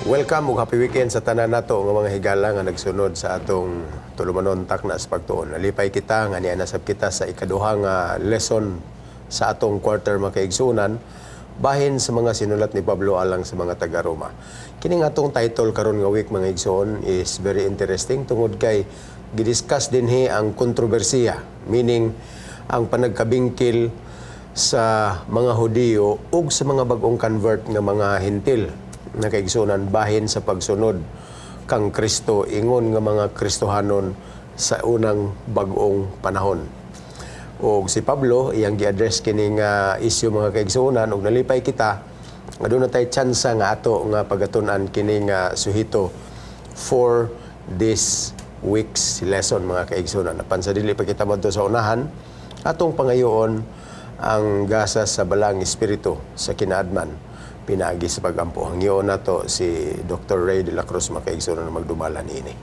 Welcome ug happy weekend sa tanan nato nga mga higala nga nagsunod sa atong tulumanon Takna sa Pagtuon. Nalipay kita nga niya nasab kita sa ikaduha nga lesson sa atong quarter, mga kaigsunan, bahin sa mga sinulat ni Pablo alang sa mga taga-Roma. Kining atong title karon nga week, mga igsoon, is very interesting tungod kay gidiscuss dinhi ang kontrobersiya, meaning ang panagkabingkil sa mga Hudiyo ug sa mga bagong convert nga mga Hentil na kaigsunan bahin sa pagsunod kang Kristo ingon nga mga Kristohanon sa unang bag-ong panahon. Og si Pablo iyang gi-address kining issue, mga kaigsuonan, ug nalipay kita nga duna tay tsansa nga ato nga pagatun-an kining suhito for this week's lesson, mga kaigsuonan. Apan sa dili pa kita madto sa unahan, atong pangayoon ang gasa sa Balaang Espiritu sa kinaadman pinaagi sa pagampo. Hangyoon nato si Dr. Ray de la Cruz, mga kaigsuonan, na magdumala niini.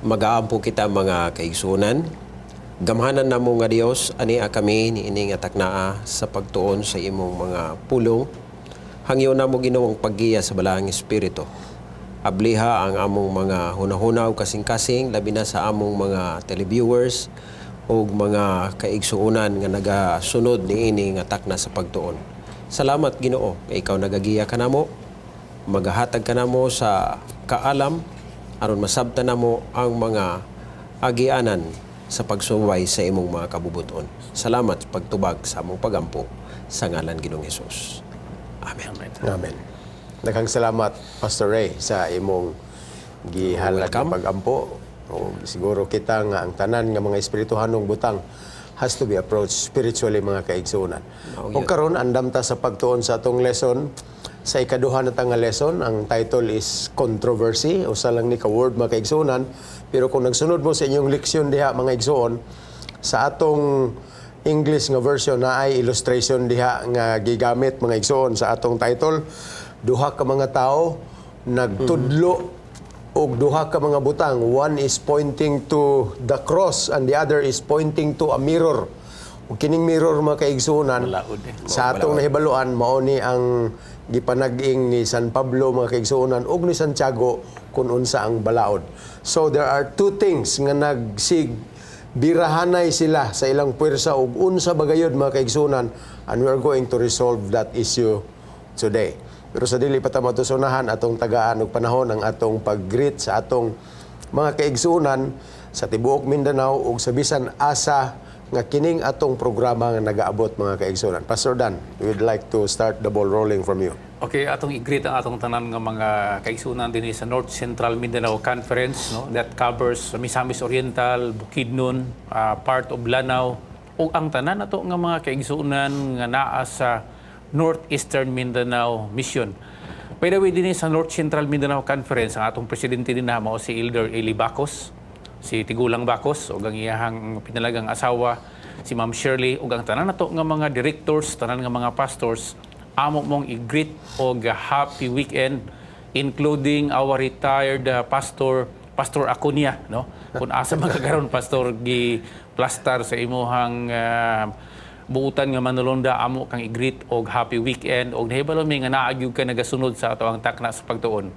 Magaampo kita, mga kaigsunan. Gamhanan namo nga Dios, ania kami niini nga taknaa sa pagtuon sa imong mga pulong. Hangyo namo, Ginoo, ang paggiya sa Balaang Espiritu. Abliha ang among mga hunahuna ug kasing-kasing, labi na sa among mga televiewers ug mga kaigsuonan nga nagasunod niini nga takna sa pagtuon. Salamat, Ginoo, kay ikaw nagagiya kanamo, magahatag kanamo sa kaalam aron masabtan namo ang mga agianan sa pagsuway sa imong mga kabubuton. Salamat sa pagtubag sa among pagampo sa ngalan Ginoong Hesus. Amen. Amen. Daghang salamat, Pastor Ray, sa imong gihalad nga Welcome. Pagampo. O, siguro kita nga ang tanan nga mga espirituhanong butang has to be approached spiritually, mga kaigsuonan. Mao Ug karon andam ta sa pagtuon sa atong lesson. Sa ikaduha na ta nga lesson, ang title is "Controversy." Usa lang ni ka word, mga kaigsuonan, pero kung nagsunod mo sa inyong leksyon diha, mga igsuon, sa atong English nga version na ay illustration diha nga gigamit, mga igsuon, sa atong title. Duha ka mga tao nagtudlo og duha ka mga butang. One is pointing to the cross and the other is pointing to a mirror. Ug kining mirror, mga kaigsuonan, Balaod eh. sa atong nahibaluan, mao ni ang gipanag-ing ni San Pablo, mga kaigsuonan, ug ni Santiago kung unsa ang balaod. So there are two things nga nagsig birahanay sila sa ilang puwersa ug unsa ba gayud, mga kaigsuonan, and we are going to resolve that issue today. Pero sa dili pa ta matusunahan, atong tagaan og panahon ang atong pag-greet sa atong mga kaigsuonan sa tibuok Mindanao ug sa bisan asa nga kining atong programa nga nagaabot, mga kaigsuonan. Pastor Dan, we would like to start the ball rolling from you. Okay, atong i-greet ang atong tanan nga mga kaigsunan dinhi sa North Central Mindanao Conference, no, that covers Misamis Oriental, Bukidnon, part of Lanao ug ang tanan nato nga mga kaigsunan nga naa sa Northeastern Mindanao Mission. By the way, dinhi sa North Central Mindanao Conference, ang atong presidente dinha mao si Elder Eli Bacos, si Tigulang Bacos ug ang iyahang pinalagang asawa si Ma'am Shirley ug ang tanan nato nga mga directors, tanan nga mga pastors, amo mong i-greet og happy weekend, including our retired pastor, Pastor Acuña, no? Kung asa man ka karon, Pastor, gi plastar sa imuhang buutan nga manulonda, amo kang i-greet og happy weekend og nahibalo mi nga naa gyud ka nagasunod sa ato ang takna sa pagtuon.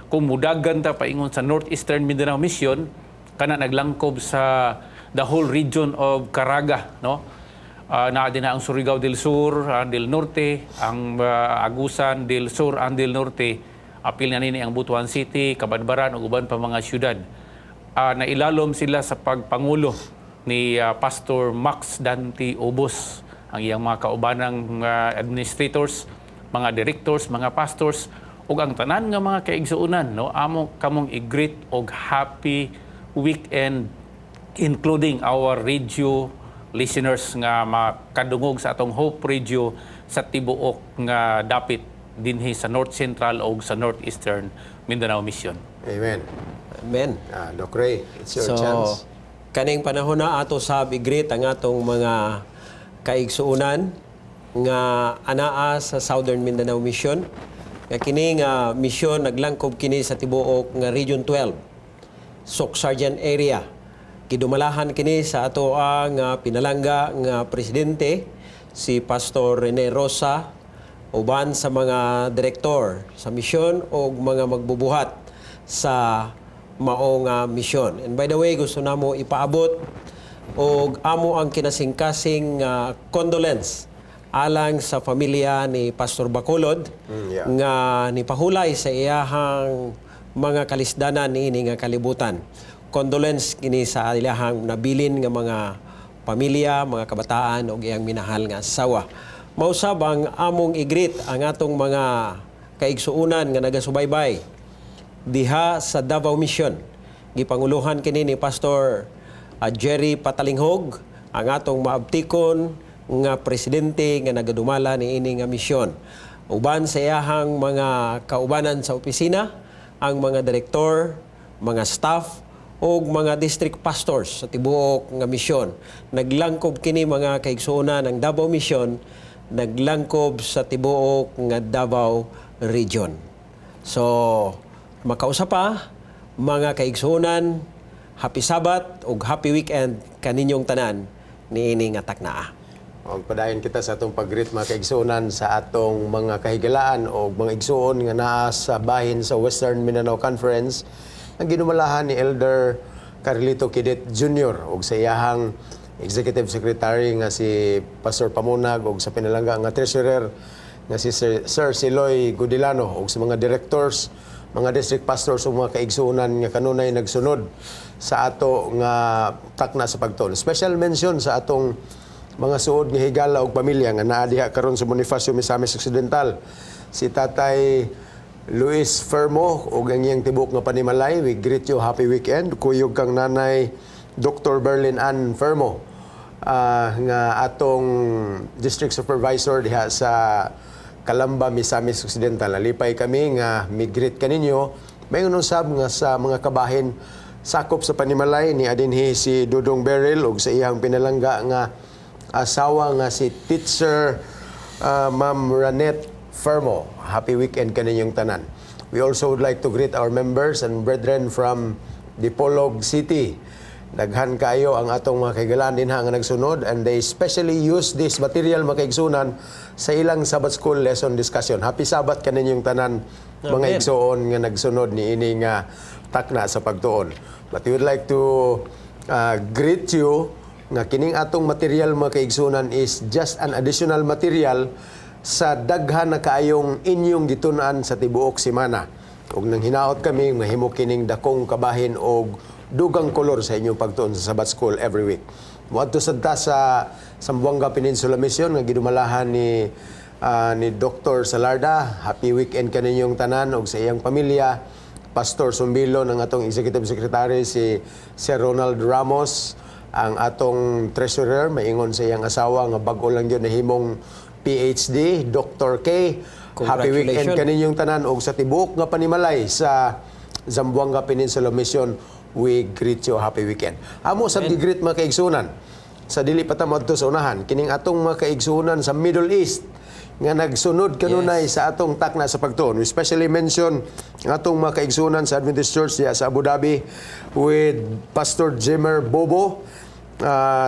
Kung mudagan ta paingon sa Northeastern Mindanao Mission, kana naglangkob sa the whole region of Caraga, no? Naa din na ang Surigao del Sur, ang del Norte, ang Agusan del Sur, ang del Norte. Apil na nini ang Butuan City, Cabadbaran ug uban pa mga syudad. Nailalom sila sa pagpangulo ni Pastor Max Dante Ubos, ang iyang mga kaubanang administrators, mga directors, mga pastors ug ang tanan nga mga kaigsuonan, no, amo kamong i-greet og happy weekend, including our radio listeners nga makadungog sa atong Hope Radio sa tibuok nga dapit dinhi sa North Central o sa Northeastern Mindanao Mission. Amen. Amen. Doc Ray, it's your So, chance. Kaning panahon na ato sab i-greet ang atong mga kaigsuonan nga anaa sa Southern Mindanao Mission. Nga kini nga mission naglangkob kini sa tibuok nga Region 12, Soccsksargen area. Gidumalahan kini sa ato ang pinalangga nga presidente, si Pastor Rene Rosa. Uban sa mga direktor sa misyon o mga magbubuhat sa maong misyon. And by the way, gusto namo ipaabot og amo ang kinasingkasing condolence alang sa pamilya ni Pastor Bacolod nga nipahulay sa iyahang mga kalisdanan niini nga kalibutan. Condolence kini sa ilahang nabilin nga mga pamilya, mga kabataan ug iyang minahal nga asawa. Mausab ang among i-greet ang atong mga kaigsuunan nga nagasubaybay diha sa Davao Mission. Gipanguluhan kini ni Pastor Jerry Patalinghog, ang atong maabtikon nga presidente nga nagadumala niini nga misyon. Uban sa iyahang mga kaubanan sa opisina, ang mga direktor, mga staff ug mga district pastors sa tibuok nga misyon. Naglangkob kini, mga kaigsuonan, ng Davao Mission, naglangkob sa tibuok nga Davao Region. So, makausa pa, mga kaigsuonan, happy Sabbath ug happy weekend kaninyong tanan niini nga taknaa. Og padayon kita sa atong pag-greet, mga kaigsuonan, sa atong mga kahigalaan o mga igsuon nga naa sa bahin sa Western Mindanao Conference ang ginumalahan ni Elder Carlito Kidet Jr. ug sa iyahang Executive Secretary nga si Pastor Pamunag ug sa pinalangga nga Treasurer nga si Sir Siloy Gudilano ug sa mga directors, mga district pastors ug mga kaigsuonan nga kanunay nagsunod sa ato nga takna sa pagtuon. Special mention sa atong mga suod nga higala og pamilya nga naa diha karon sa Bonifacio, Misamis Occidental. Si Tatay Luis Fermo ug ang iyang tibok nga panimalay, we greet you, happy weekend. Kuyog kang Nanay Dr. Berlin Ann Fermo nga atong district supervisor diha sa Calamba, Misamis Occidental. Nalipay kami nga mi-greet kaninyo. May usab nga sa mga kabahin sakop sa panimalay ni adinhi si Dudong Beryl ug sa iyang pinalangga nga asawa nga si Teacher Ma'am Ranet Fermo. Happy weekend kaninyong tanan. We also would like to greet our members and brethren from Dipolog City. Daghan kayo ang atong mga kahigalaan dinha nga nagsunod and they specially use this material, mga kaigsunan, sa ilang Sabbath school lesson discussion. Happy Sabbath kaninyong tanan, mga Amen. igsoon nga nagsunod ni ini nga takna sa pagtuon. But we would like to greet you nga kining atong material, mga kaigsunan, is just an additional material sa daghan na kaayong inyong gitun-an sa tibuok semana. Ug nang hinaot kami mahimo kining dakong kabahin og dugang kolor sa inyong pagtuon sa Sabbath School every week. Moadto sad ta sa Zamboanga Peninsula Mission nga gidumalahan ni Dr. Salarda. Happy weekend kaninyong tanan ug sa iyang pamilya. Pastor Sumbilo ng atong Executive Secretary, si Sir Ronald Ramos, ang atong treasurer, maingon sa iyang asawa nga bag-o lang yun nahimong PhD, Dr. K. Happy weekend Congratulations. kaninyong tanan ug sa tibuok nga panimalay sa Zamboanga Peninsula Mission, we greet you, happy weekend. Amo sa gi-greet, mga kaigsunan, sa dili pa ta moadto sa unahan, kining atong mga kaigsunan sa Middle East nga nagsunod kanunay sa atong takna sa pagtuon. We especially mention ang atong mga kaigsunan sa Adventist Church diya sa Abu Dhabi with Pastor Jimmer Bobo,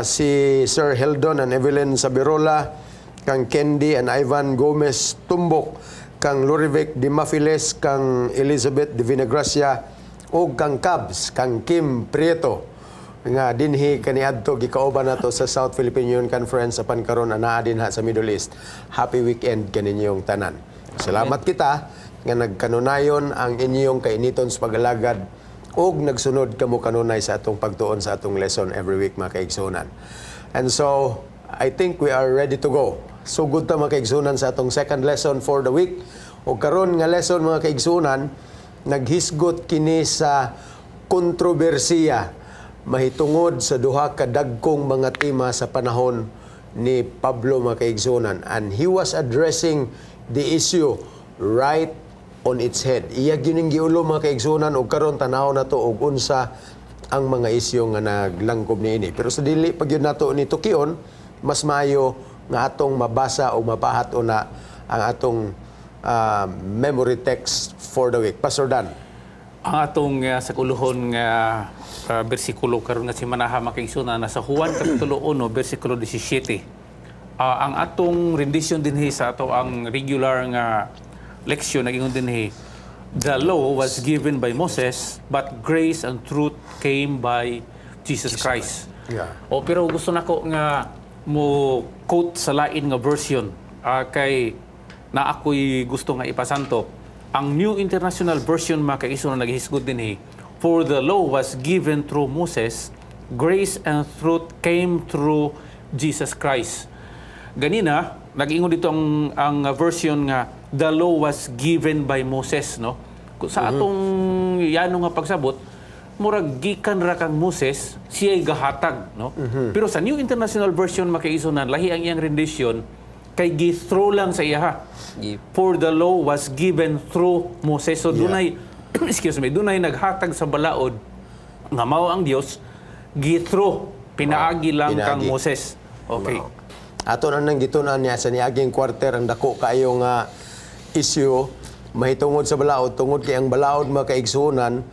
si Sir Heldon and Evelyn Sabirola, kang Candy and Ivan Gomez Tumbok, kang Lorivic Di Mafiles, kang Elizabeth Divinagracia, ug kang Cubs, kang Kim Prieto nga dinhi kaniadto gikauban nato sa South Philippine Union Conference apan karon anaa dinha sa Middle East. Happy weekend kaninyong tanan. Salamat kita nga nagkanunayon ang inyong kainiton sa pag-alagad ug nagsunod kamo kanunay sa atong pagtuon sa atong lesson every week, mga kaigsunan. And so, I think we are ready to go. Sugod ta, mga kaigsunan, sa atong second lesson for the week. O karon nga lesson, mga kaigsunan, naghisgot kini sa kontrobersiya mahitungod sa duha ka dagkong mga tema sa panahon ni Pablo, mga kaigsunan, and he was addressing the issue right on its head. Iya gining giulo, mga kaigsunan, ug karon tanaw nato og unsa ang mga isyu nga naglangkob niini. Pero sa dili pag yun nato ni tukion, mas maayo nga atong mabasa o mapahat una ang atong memory text for the week. Pastor Dan. Ang atong sakuluhon nga bersikulo karon nga semanaha, mga kaigsuonan, nasa Juan kapitulo 1 bersikulo 17. Ang atong rendition dinhi sa ato ang regular nga leksyon nagingon dinhi, "The law was given by Moses, but grace and truth came by Jesus Christ." O pero gusto nako nga mo quote sa lain nga version kay na ako'y gusto nga ipasantop. Ang New International Version, mga kaigsuonan, naghisgot dinhi, "For the law was given through Moses, grace and truth came through Jesus Christ." Ganina, nag-ingon dito ang version nga "The law was given by Moses," no? Sa atong yano nga pagsabot, murag gikan ra kang Moses, siya'y gahatag, no? Pero sa New International Version, mga kaigsuonan, lahi ang iyang rendition kay gi-through lang sa iyaha. "For the law was given through Moses." So dunay, excuse me, dunay naghatag sa balaod nga mao ang Dios, gi-through, pinaagi lang kang Pinaagi. Moses. Okay. Ato na nang gitun-an niya sa niaging quarter ang dako kaayo nga issue mahitungod sa balaod, tungod kay ang balaod, mga kaigsuonan,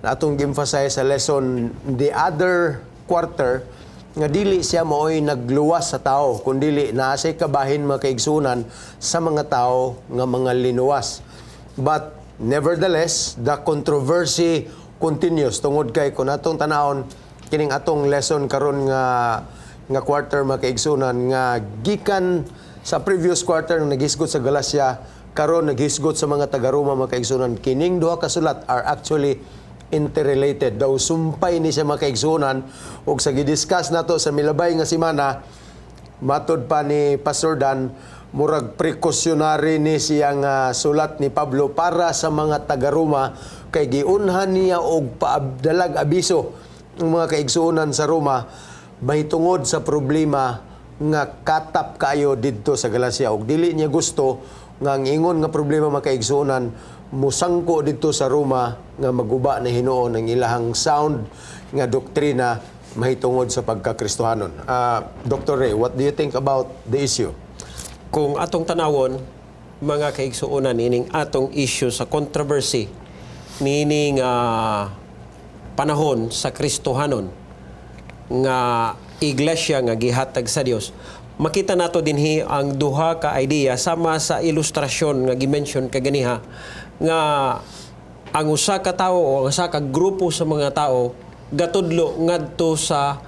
na atong gi-emphasize sa lesson the other quarter nga dili siya maoy nagluwas sa tao, kundili naa siya'y kabahin, mga kaigsuonan, sa mga tao nga mga linuwas. But nevertheless, the controversy continues tungod kay kung atong tanawon kining atong lesson karon nga quarter, mga kaigsuonan, nga gikan sa previous quarter nga naghisgot sa Galacia, karon naghisgot sa mga taga-Roma, mga kaigsuonan, kining duha ka sulat are actually interrelated daw, sumpay ni siya, mga kaigsuonan. Ug sa gidiscuss nato sa milabay nga semana, matod pa ni Pastor Dan, murag precautionary ni siyang sulat ni Pablo para sa mga taga-Roma kay giunhan niya og paabdalag abiso ang mga kaigsuonan sa Roma mahitungod sa problema nga katap kayo didto sa Galacia, ug dili niya gusto nga ang ingon nga problema, mga kaigsuonan, musangko didto sa Roma nga maguba na hinuon ang ilahang sound nga doktrina mahitungod sa pagkakristohanon. Dr. Ray, what do you think about the issue? Kung atong tanawon, mga kaigsuonan, ining atong issue sa controversy nining panahon sa Kristohanon nga iglesia nga gihatag sa Dios, makita nato dinhi ang duha ka idea sama sa ilustrasyon nga gi-mention kaganiha nga ang usa ka tawo o ang usa ka grupo sa mga tao gatudlo ngadto sa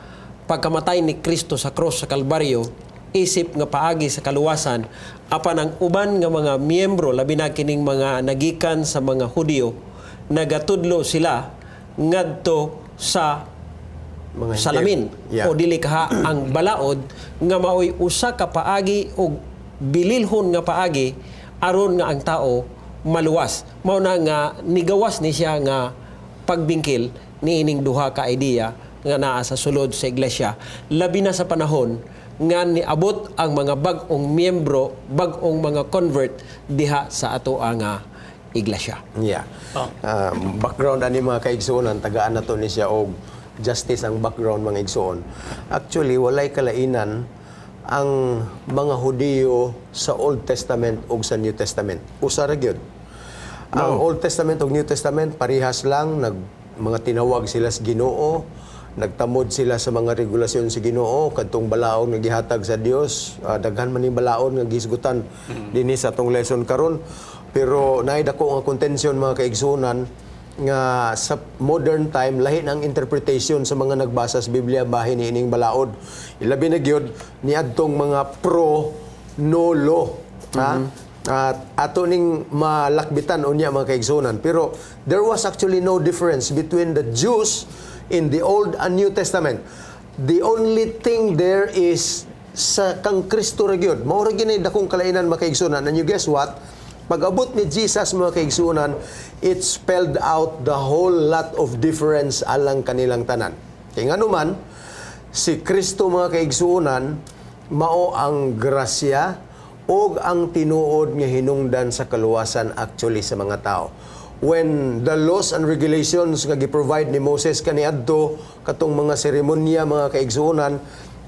pagkamatay ni Kristo sa cross sa Kalbaryo isip nga paagi sa kaluwasan, apan ang uban nga mga miyembro, labi na kining mga nagikan sa mga Hudiyo, nagatudlo sila ngadto sa Mga salamin o dili kaha ang balaod nga maoy usa ka paagi og bililhon nga paagi aron nga ang tao maluwas. Mao na nga nigawas ni siya nga pagbingkil niining duha ka idea nga naa sa sulod sa iglesia, labi na sa panahon nga niabot ang mga bag-ong miyembro, bag-ong mga convert diha sa ato nga iglesia. Yeah. Background ani, mga kaigsuonan, tagaan na to ni siya og justice ang background, mga igsuon. Actually, walay kalainan ang mga Hudiyo sa Old Testament ug sa New Testament. Usa ra gyud. Ang Old Testament ug New Testament parihas lang, nag mga tinawag sila sa Ginoo, nagtamod sila sa mga regulasyon sa Ginoo, kadtong balaod nga gihatag sa Dios, daghan man ni balaod nga gihisgutan dinhi sa atong lesson karon. Pero naay dako nga contention, mga kaigsuonan, nga sa modern time lahi ang interpretation sa mga nagbasa sa Biblia bahin niining balaod. Ilabi na gyud niadtong mga pro no law. Ha? At ato ning malakbitan unya, mga kaigsuonan. Pero there was actually no difference between the Jews in the Old and New Testament. The only thing there is sa kang Kristo ra gyud. Mao ra gyud nay dakong kalainan, mga kaigsuonan. And you guess what? Pag-abot ni Jesus, mga kaigsuonan, it spelled out the whole lot of difference alang kanilang tanan. Kay ngano man, si Kristo, mga kaigsuonan, mao ang grasya o ang tinuod nga hinungdan sa kaluwasan actually sa mga tao. When the laws and regulations nga gi-provide ni Moses kaniadto, katong mga seremonya, mga kaigsuonan,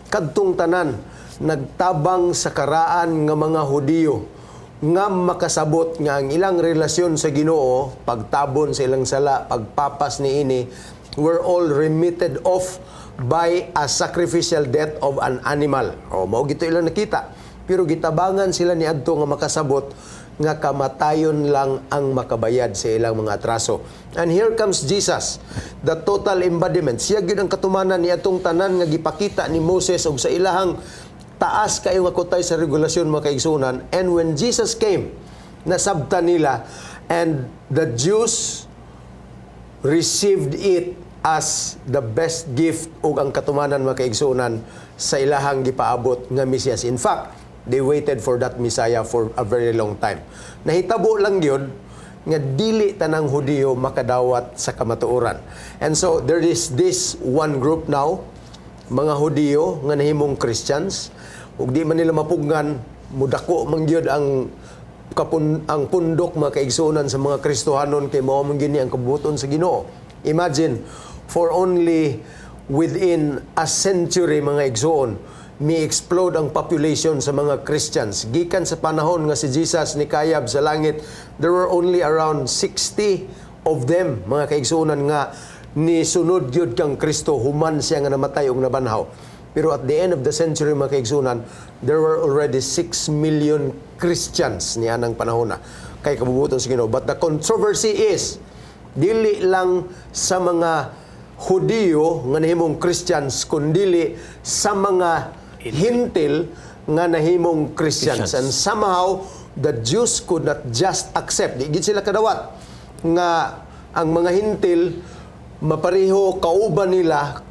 kadtong tanan nagtabang sa karaan nga mga Hudiyo nga makasabot nga ang ilang relasyon sa Ginoo, pagtabon sa ilang sala, pagpapas niini, were all remitted off by a sacrificial death of an animal. O mao gito ilang nakita. Pero gitabangan sila ni adto nga makasabot nga kamatayon lang ang makabayad sa ilang mga atraso. And here comes Jesus, the total embodiment. Siya gyud ang katumanan ni atong tanan nga gipakita ni Moses og sa ilahang taas kayo nga kutay sa regulasyon, mga kaigsunan. And when Jesus came, nasabtan nila and the Jews received it as the best gift ug ang katumanan, mga kaigsunan, sa ilahang gipaabot nga Mesiyas. In fact, they waited for that Messiah for a very long time. Nahitabo lang gyud nga dili tanang Hudiyo makadawat sa kamatuoran. And so there is this one group now, mga Hudiyo nga nahimong Christians, ug di man nila mapugnan, mudako man gyud ang pundok, mga kaigsuonan, sa mga Kristohanon kay mao man gyud ni ang kabubuton sa Ginoo. Imagine, for only within a century, mga igsuon, mi-explode ang population sa mga Christians. Gikan sa panahon nga si Jesus ni kayab sa langit, there were only around 60 of them, mga kaigsuonan, nga ni sunod gyud kang Kristo human siya nga namatay ug nabanhaw. Pero at the end of the century, mga kaigsunan, there were already 6 million Christians niya ng panahon na kay kabubuton sa Ginoo. But the controversy is dili lang sa mga Hudiyo nga nahimong Christians kundili sa mga Hintil nga nahimong Christians. Christians. And somehow the Jews could not just accept. Di gid sila kadawat nga ang mga Hintil mapareho kauban nila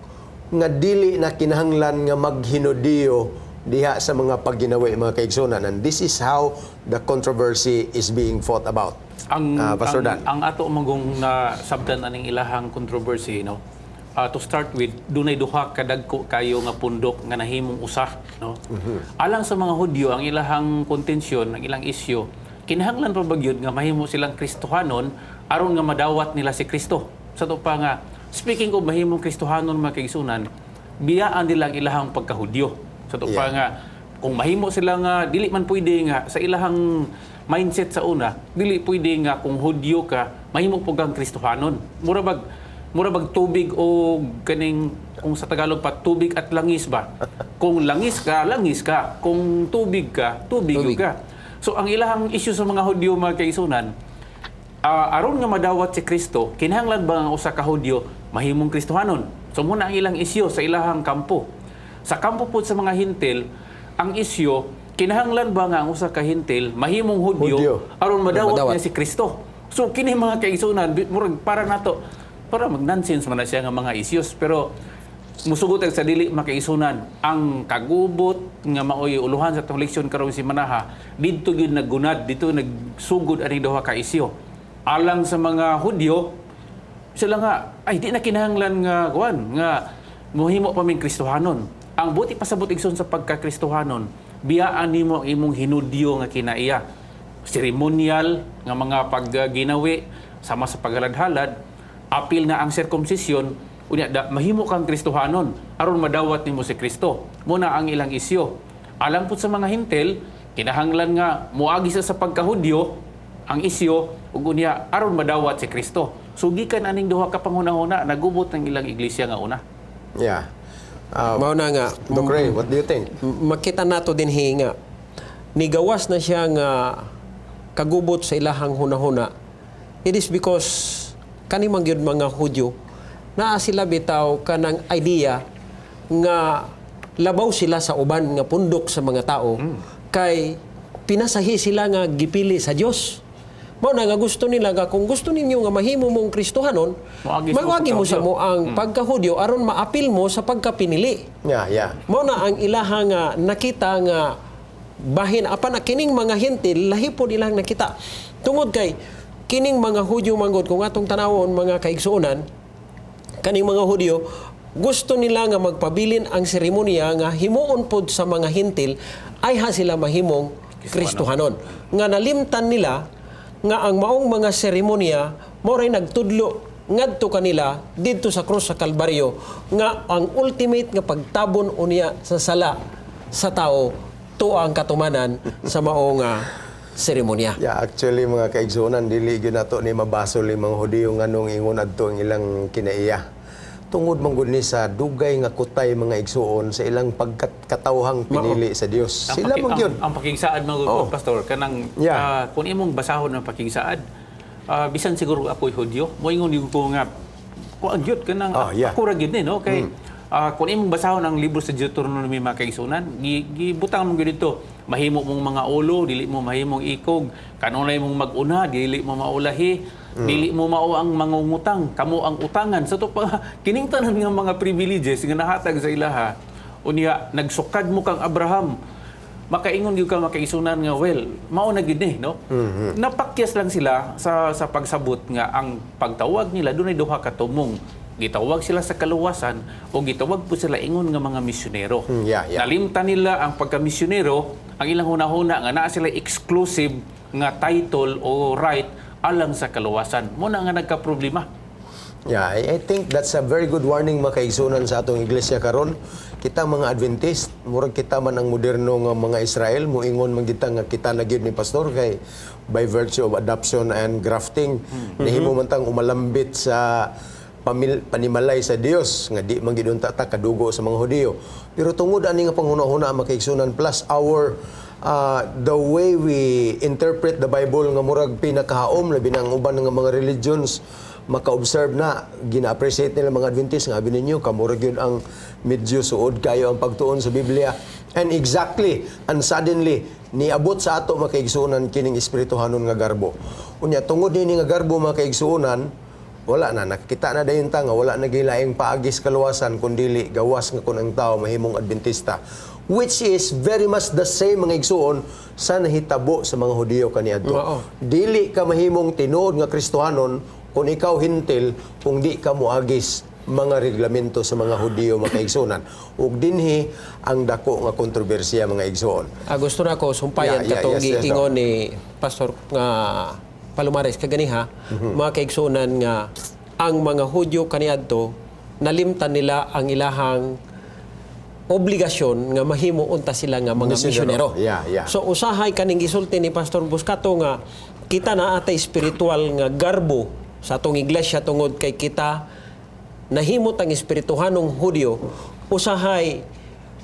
nga dili na kinahanglan nga maghinudiyo diha sa mga pagginawi, mga kaigsunan. And this is how the controversy is being fought about. Ang Pastor ang, Dan. Ang ato manggong na sabdan aning ilahang controversy, no. To start with, dunay duha ka dagko kayo nga pundok nga nahimong usa, no. Alang sa mga Hudyo, ang ilahang kontensyon, ang ilang isyu, kinahanglan pa ba gyud nga mahimo silang Kristohanon aron nga madawat nila si Kristo? Sa to pa nga, speaking of mahimong Kristohanon, mga kaigsunan, biyaan nila ang ilahang pagkahudyo. Sa to pa nga kung mahimo sila nga dili man pwede nga sa ilahang mindset sa una, dili pwede nga kung Hudyo ka mahimo pud kang Kristohanon. Mura bag tubig o kaning kung sa Tagalog pa, tubig at langis ba. Kung langis ka, langis ka. Kung tubig ka, tubig, Tubig. ka. So ang ilahang issue sa mga Hudyo, mga kaigsunan, aron nga madawat si Kristo, kinahanglan ba nga usa ka Hudyo mahimong Kristohanon? So muna ang ilang isyu sa ilahang kampo. Sa kampo pod sa mga Hintil, ang isyu, kinahanglan ba nga ang usa ka Hintil mahimong Hudyo, Hudyo. aron madawat Madawat. niya si Kristo? So kini, mga kaigsunan, murag para nato para mag nonsense man na siya nga mga issues, pero musugot sa dili, makaigsunan, ang kagubot nga maoy uluhan sa atong leksyon karong simanaha. Didto gyud naggunad, didto nagsugod ani duha ka isyu. Alang sa mga Hudyo, sila nga ay di na kinahanglan nga kuan nga mohimo pa ming Kristohanon. Ang buti pasabot, igsoon, sa pagka-Kristohanon, biyaan nimo ang imong hinudyo nga kinaiya, seremonial nga mga pagginawi sama sa paghalad-halad, apil na ang circumcision. Unya da, mahimo kang Kristohanon aron madawat nimo si Kristo. Muna ang ilang isyo. Alang pud sa mga Hintel, kinahanglan nga moagi sa pagkahudyo ang isyo ug unya aron madawat si Kristo. So gikan aning duha ka panghunahuna nagubot ang ilang iglesia nga una. Mao na nga Doc Ray, what do you think? Makita nato din nga nigawas na siya nga kagubot sa ilahang hunahuna. It is because kani man gyud mga Hudyo, naa sila bitaw kanang idea nga labaw sila sa uban nga pundok sa mga tao kay pinasahi sila nga gipili sa Dios. Mao na nga gusto nila nga kung gusto ninyo nga mahimo mong Kristohanon, Moagi sa mawagi mo sa pagkahudyo. mo ang pagkahudyo aron maapil mo sa pagkapinili. Mao na ang ilaha nga nakita nga bahin, apan na kining mga Hintil lahi pod ilang nakita. Tungod kay kining mga Hudyo manggod, kung atong tanawon, mga kaigsuonan, kaning mga Hudyo gusto nila nga magpabilin ang seremonya nga himuon pod sa mga Hintil ay ha sila mahimong Kristohanon. Nga nalimtan nila nga ang maong mga seremonya mao ray nagtudlo ngadto kanila didto sa krus sa Kalbaryo, nga ang ultimate nga pagtabon unya sa sala sa tao to ang katumanan sa mao nga seremonya. Yeah, actually, mga kaigsuonan, dili gyud nato ni mabasol yung mga Hudiyo nganong ingon adto ang ilang kinaiya. Tungod man gud ni sa dugay nga kutay, mga igsuon, sa ilang pagkatawhang pinili sa Dios. Ang Sila man gyud. Ang pakigsaad mga pastor, kanang kung imong basahon ang pakigsaad, bisan siguro ako'y Hudyo, moingon gyud ko nga kuan gyud kanang ako ra gyud ni, no, kay kung imong basahon ang libro sa Deuteronomy, mga kaigsunan, gibutang mo gyud dito, mahimo mong mga ulo, dili mo mahimong ikog, kanunay mong mag-una, dili mo maulahi, dili mo mao ang mangungutang, kamo ang utangan. Sa to pa kining tanan nga mga privileges nga nahatag sa ilaha, unya nagsukad mo kang Abraham, makaingon gyud ka, makaisunan, nga well, mao na gyud ni, no? Napakyas lang sila sa pagsabot nga ang pagtawag nila dunay duha ka tumong: gitawag sila sa kaluwasan o gitawag po sila ingon nga mga misyonero. Nalimtan nila ang pagkamisyonero. Ang ilang hunahuna nga naa sila exclusive nga title o right alang sa kaluwasan. Mo na nga nagka-problema. Yeah, I think that's a very good warning, mga kaigsunan, sa atong iglesia karon. Kita mga Adventist, murag kita man ang moderno nga mga Israel, muingon man kita nga kita na gyud ni pastor kay by virtue of adoption and grafting, nahimo man tang umalambit sa panimalay sa Dios nga di man gyud unta ta kadugo sa mga Hudiyo. Pero tungod ani nga panghuna-huna, mga kaigsunan, plus our the way we interpret the Bible nga murag pinakahaom, labi na ang uban nga mga religions maka-observe na gina-appreciate nila mga Adventist nga abi ninyo kamurag yun ang medyo suod kayo ang pagtuon sa Biblia. And exactly and suddenly niabot sa ato, mga kaigsuonan, kining espirituhanon nga garbo. Unya tungod nini nga garbo, mga kaigsuonan, wala na nakita na dayon ta nga wala na gilaing paagis kaluwasan kundili gawas nga kun ang tao mahimong Adventista, which is very much the same, mga igsuon, sa nahitabo sa mga Hudiyo kaniadto. Dili ka mahimong tinuod nga Kristohanon kung ikaw Hentil kung di ka moagis mga reglamento sa mga Hudiyo, mga kaigsuonan. Ug dinhi ang dako nga kontrobersiya, mga igsuon. Gusto na ko sumpayan katong giingon ni Pastor nga Palomares kaganiha, mga kaigsuonan, nga ang mga Hudyo kaniadto nalimtan nila ang ilahang obligasyon nga mahimo unta sila nga mga Misyonero. misyonero. Yeah. So usahay kaning gisulti ni Pastor Buscato nga kita na atay espiritual nga garbo sa atong iglesia tungod kay kita nahimot ang espirituhanong Hudyo, usahay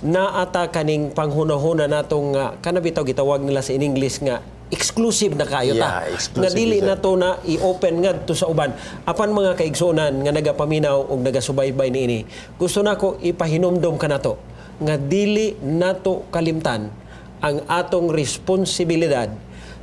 naata kaning panghunahuna natong nga kana bitaw gitawag nila sa in English nga exclusive na kayo ta. Yeah, exclusive Nga dili siya. na to na i-open ngadto sa uban. Apan mga kaigsuonan nga nagapaminaw og nagasubaybay niini, gusto nako ipahinumdom kanato nga dili nato kalimtan ang atong responsibilidad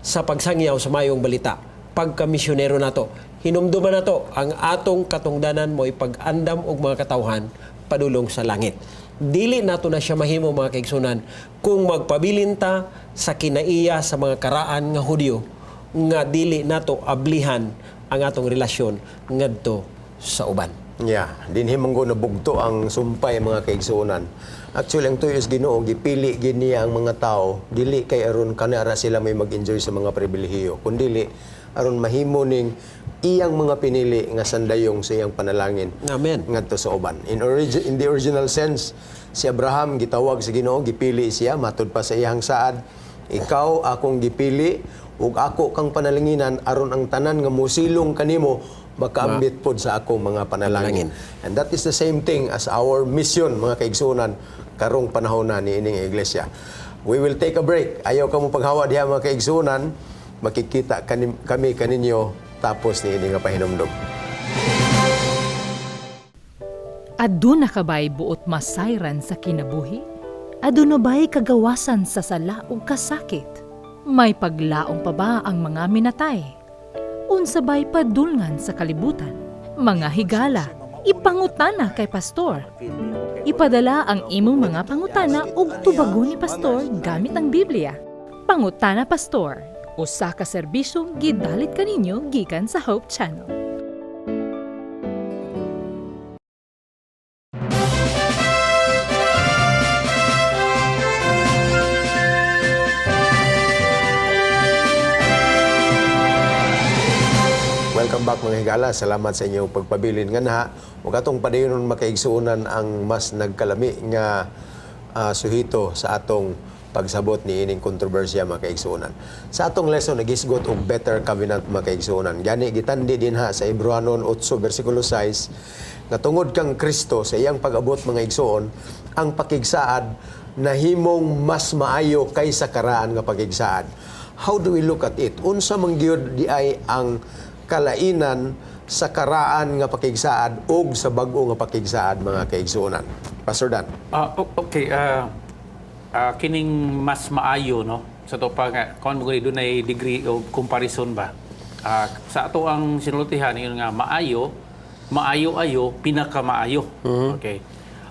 sa pagsangyaw sa mayong balita pagkamisyonero nato. Hinumduman nato ang atong katungdanan mo ipag-andam og mga katawhan padulong sa langit. Dili nato na siya mahimo, mga kaigsunan, kung magpabilin ta sa kinaiya sa mga karaan nga Hudyo nga dili nato ablihan ang atong relasyon ngadto sa uban. Yeah, dinhi man ko nabugto ang sumpay, mga kaigsuonan. Actually, ang tuyos Ginoo, gipili gid niya ang mga tao dili kay aron kanara sila may mag-enjoy sa mga pribilehiyo, kundili aron mahimo ning iyang mga pinili nga sandayong sa iyang panalangin Amen. ngadto sa uban. In the original sense, si Abraham gitawag sa Ginoo, gipili siya matud pa sa iyang saad. "Ikaw akong gipili ug ako kang panalanginan aron ang tanan nga mosilong kanimo makaambit pod sa akong mga panalangin." And that is the same thing as our mission, mga kaigsunan, karong panahon na niining iglesia. We will take a break. Ayaw ka mo paghawa diha, mga kaigsunan. Makikita kami kaninyo tapos niini nga pahinumdom. Aduna ka ba'y buot masayran sa kinabuhi? Aduna ba'y kagawasan sa sala ug kasakit? May paglaom pa ba ang mga minatay? Unsa ba'y padulngan sa kalibutan? Mga higala, ipangutana kay pastor. Ipadala ang imong mga pangutana ug tubagon ni pastor gamit ang Biblia. Pangutana Pastor, usa ka serbisyong gidalit kaninyo gikan sa Hope Channel. Welcome back, mga higala. Salamat sa inyong pagpabilin nga na. Ug atong padayonon, makaigsuonan, ang mas nagkalami nga suhito sa atong Pagsabot ni ining kontrobersiya, mga kaigsuonan. Sa atong lesson, nagisgot og better covenant, mga kaigsuonan. Gani gitandi dinha sa Hebreohanon 8 bersikulo 6 nga tungod kang Kristo sa iyang pag-abot, mga igsuon, ang pakigsaad nahimong mas maayo kaysa karaan nga pakigsaad. How do we look at it? Unsa man gyud di ay ang kalainan sa karaan nga pakigsaad og sa bag-o nga pakigsaad, mga kaigsuonan? Pastor Dan. Okay, kining mas maayo, no, sa to pa nga kon mo gani dunay degree of comparison ba. Sa ato ang sinultihan yun nga maayo, maayo ayo, pinakamaayo. Okay.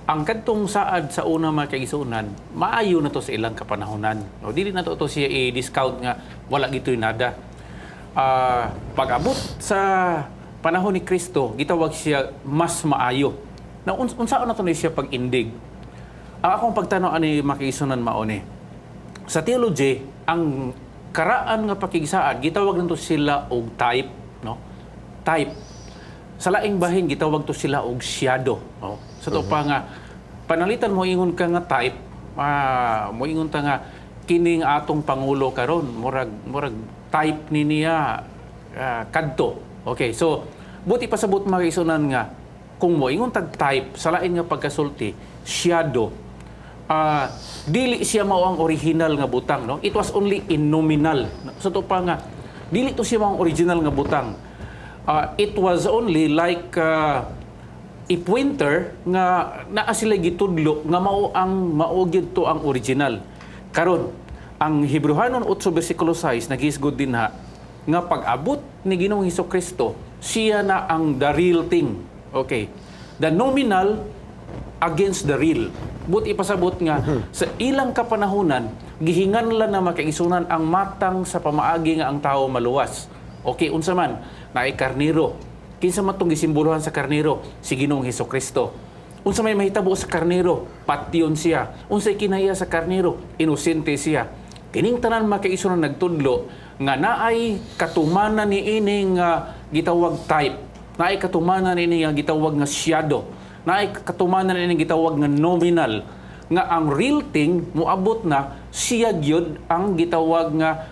Ang kadtong saad sa una, mga kaigsuonan, maayo na to sa ilang kapanahonan. No, dili na to to siya i-discount nga wala gito'y nada. Pag-abot sa panahon ni Kristo, gitawag siya mas maayo. Na unsaon na to ni siya pag-indig? Ang akong pagtanaw ani, makaigsuonan, mao ni. Sa theology, ang karaan nga pakigsaad gitawag nato sila og type, no? Type. Sa laing bahin gitawag to sila og shadow, no? Sa to pa nga panalitan mo ingon ka nga type, moingon ta nga kining atong pangulo karon murag type ni niya kadto. Okay, so buti pasabot, mga kaigsuonan, nga kung moingon tag type sa lain nga pagkasulti, shadow, dili siya mao ang original nga butang, no? It was only in nominal. Sa to pa nga dili to siya mao ang original nga butang. It was only like a pointer nga naa sila gitudlo nga mao gyud to ang original. Karon, ang Hebreohanon 8 bersikulo 6 nagisgod dinha nga pag-abot ni Ginoong Kristo, siya na ang the real thing. Okay, the nominal against the real. But ipasabot nga sa ilang kapanahunan, gihinganlan na, makaigsuonan, ang matang sa pamaagi nga ang tao maluwas. Okay, unsa man, naay karniro. Kinsa man tong gisimboluhan sa karniro? Si Ginoong Hesus Kristo. Unsa may mahitabo sa karniro? Patyon siya. Unsay kinaya sa karniro? Inosente siya. Kining tanan, makaigsuonan, nagtudlo nga naay katumanan ni ining gitawag type. Naay katumanan ini nga gitawag nga shadow. Naay katumanan ini gitawag nga nominal nga ang real thing moabot na siya gyud ang gitawag nga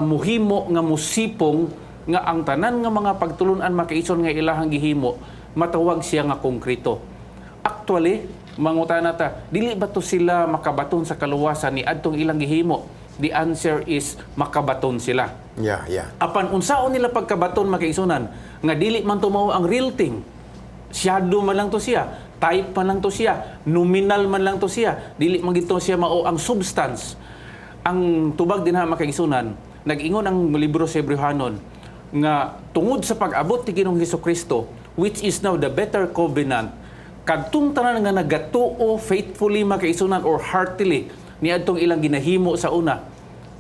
muhimo nga musipong nga ang tanan nga mga pagtulunan, makaison, nga ilahang gihimo matawag siya nga konkreto. Actually, mangutana ta, dili ba to sila makabaton sa kaluwasan ni adtong ilang gihimo? The answer is makabaton sila. Apan unsaon nila pagkabaton, makaigsuonan, nga dili man to mao ang real thing? Shadow man lang to siya, type man lang to siya, nominal man lang to siya, dili man gito siya mao ang substance. Ang tubag dinha, makaigsuonan, nag-ingon ang libro sa Hebreohanon nga tungod sa pag-abot ni Ginoong Kristo, which is now the better covenant, kadtong tanan nga nagatuo faithfully, makaigsuonan, or heartily niadtong ilang ginahimo sa una,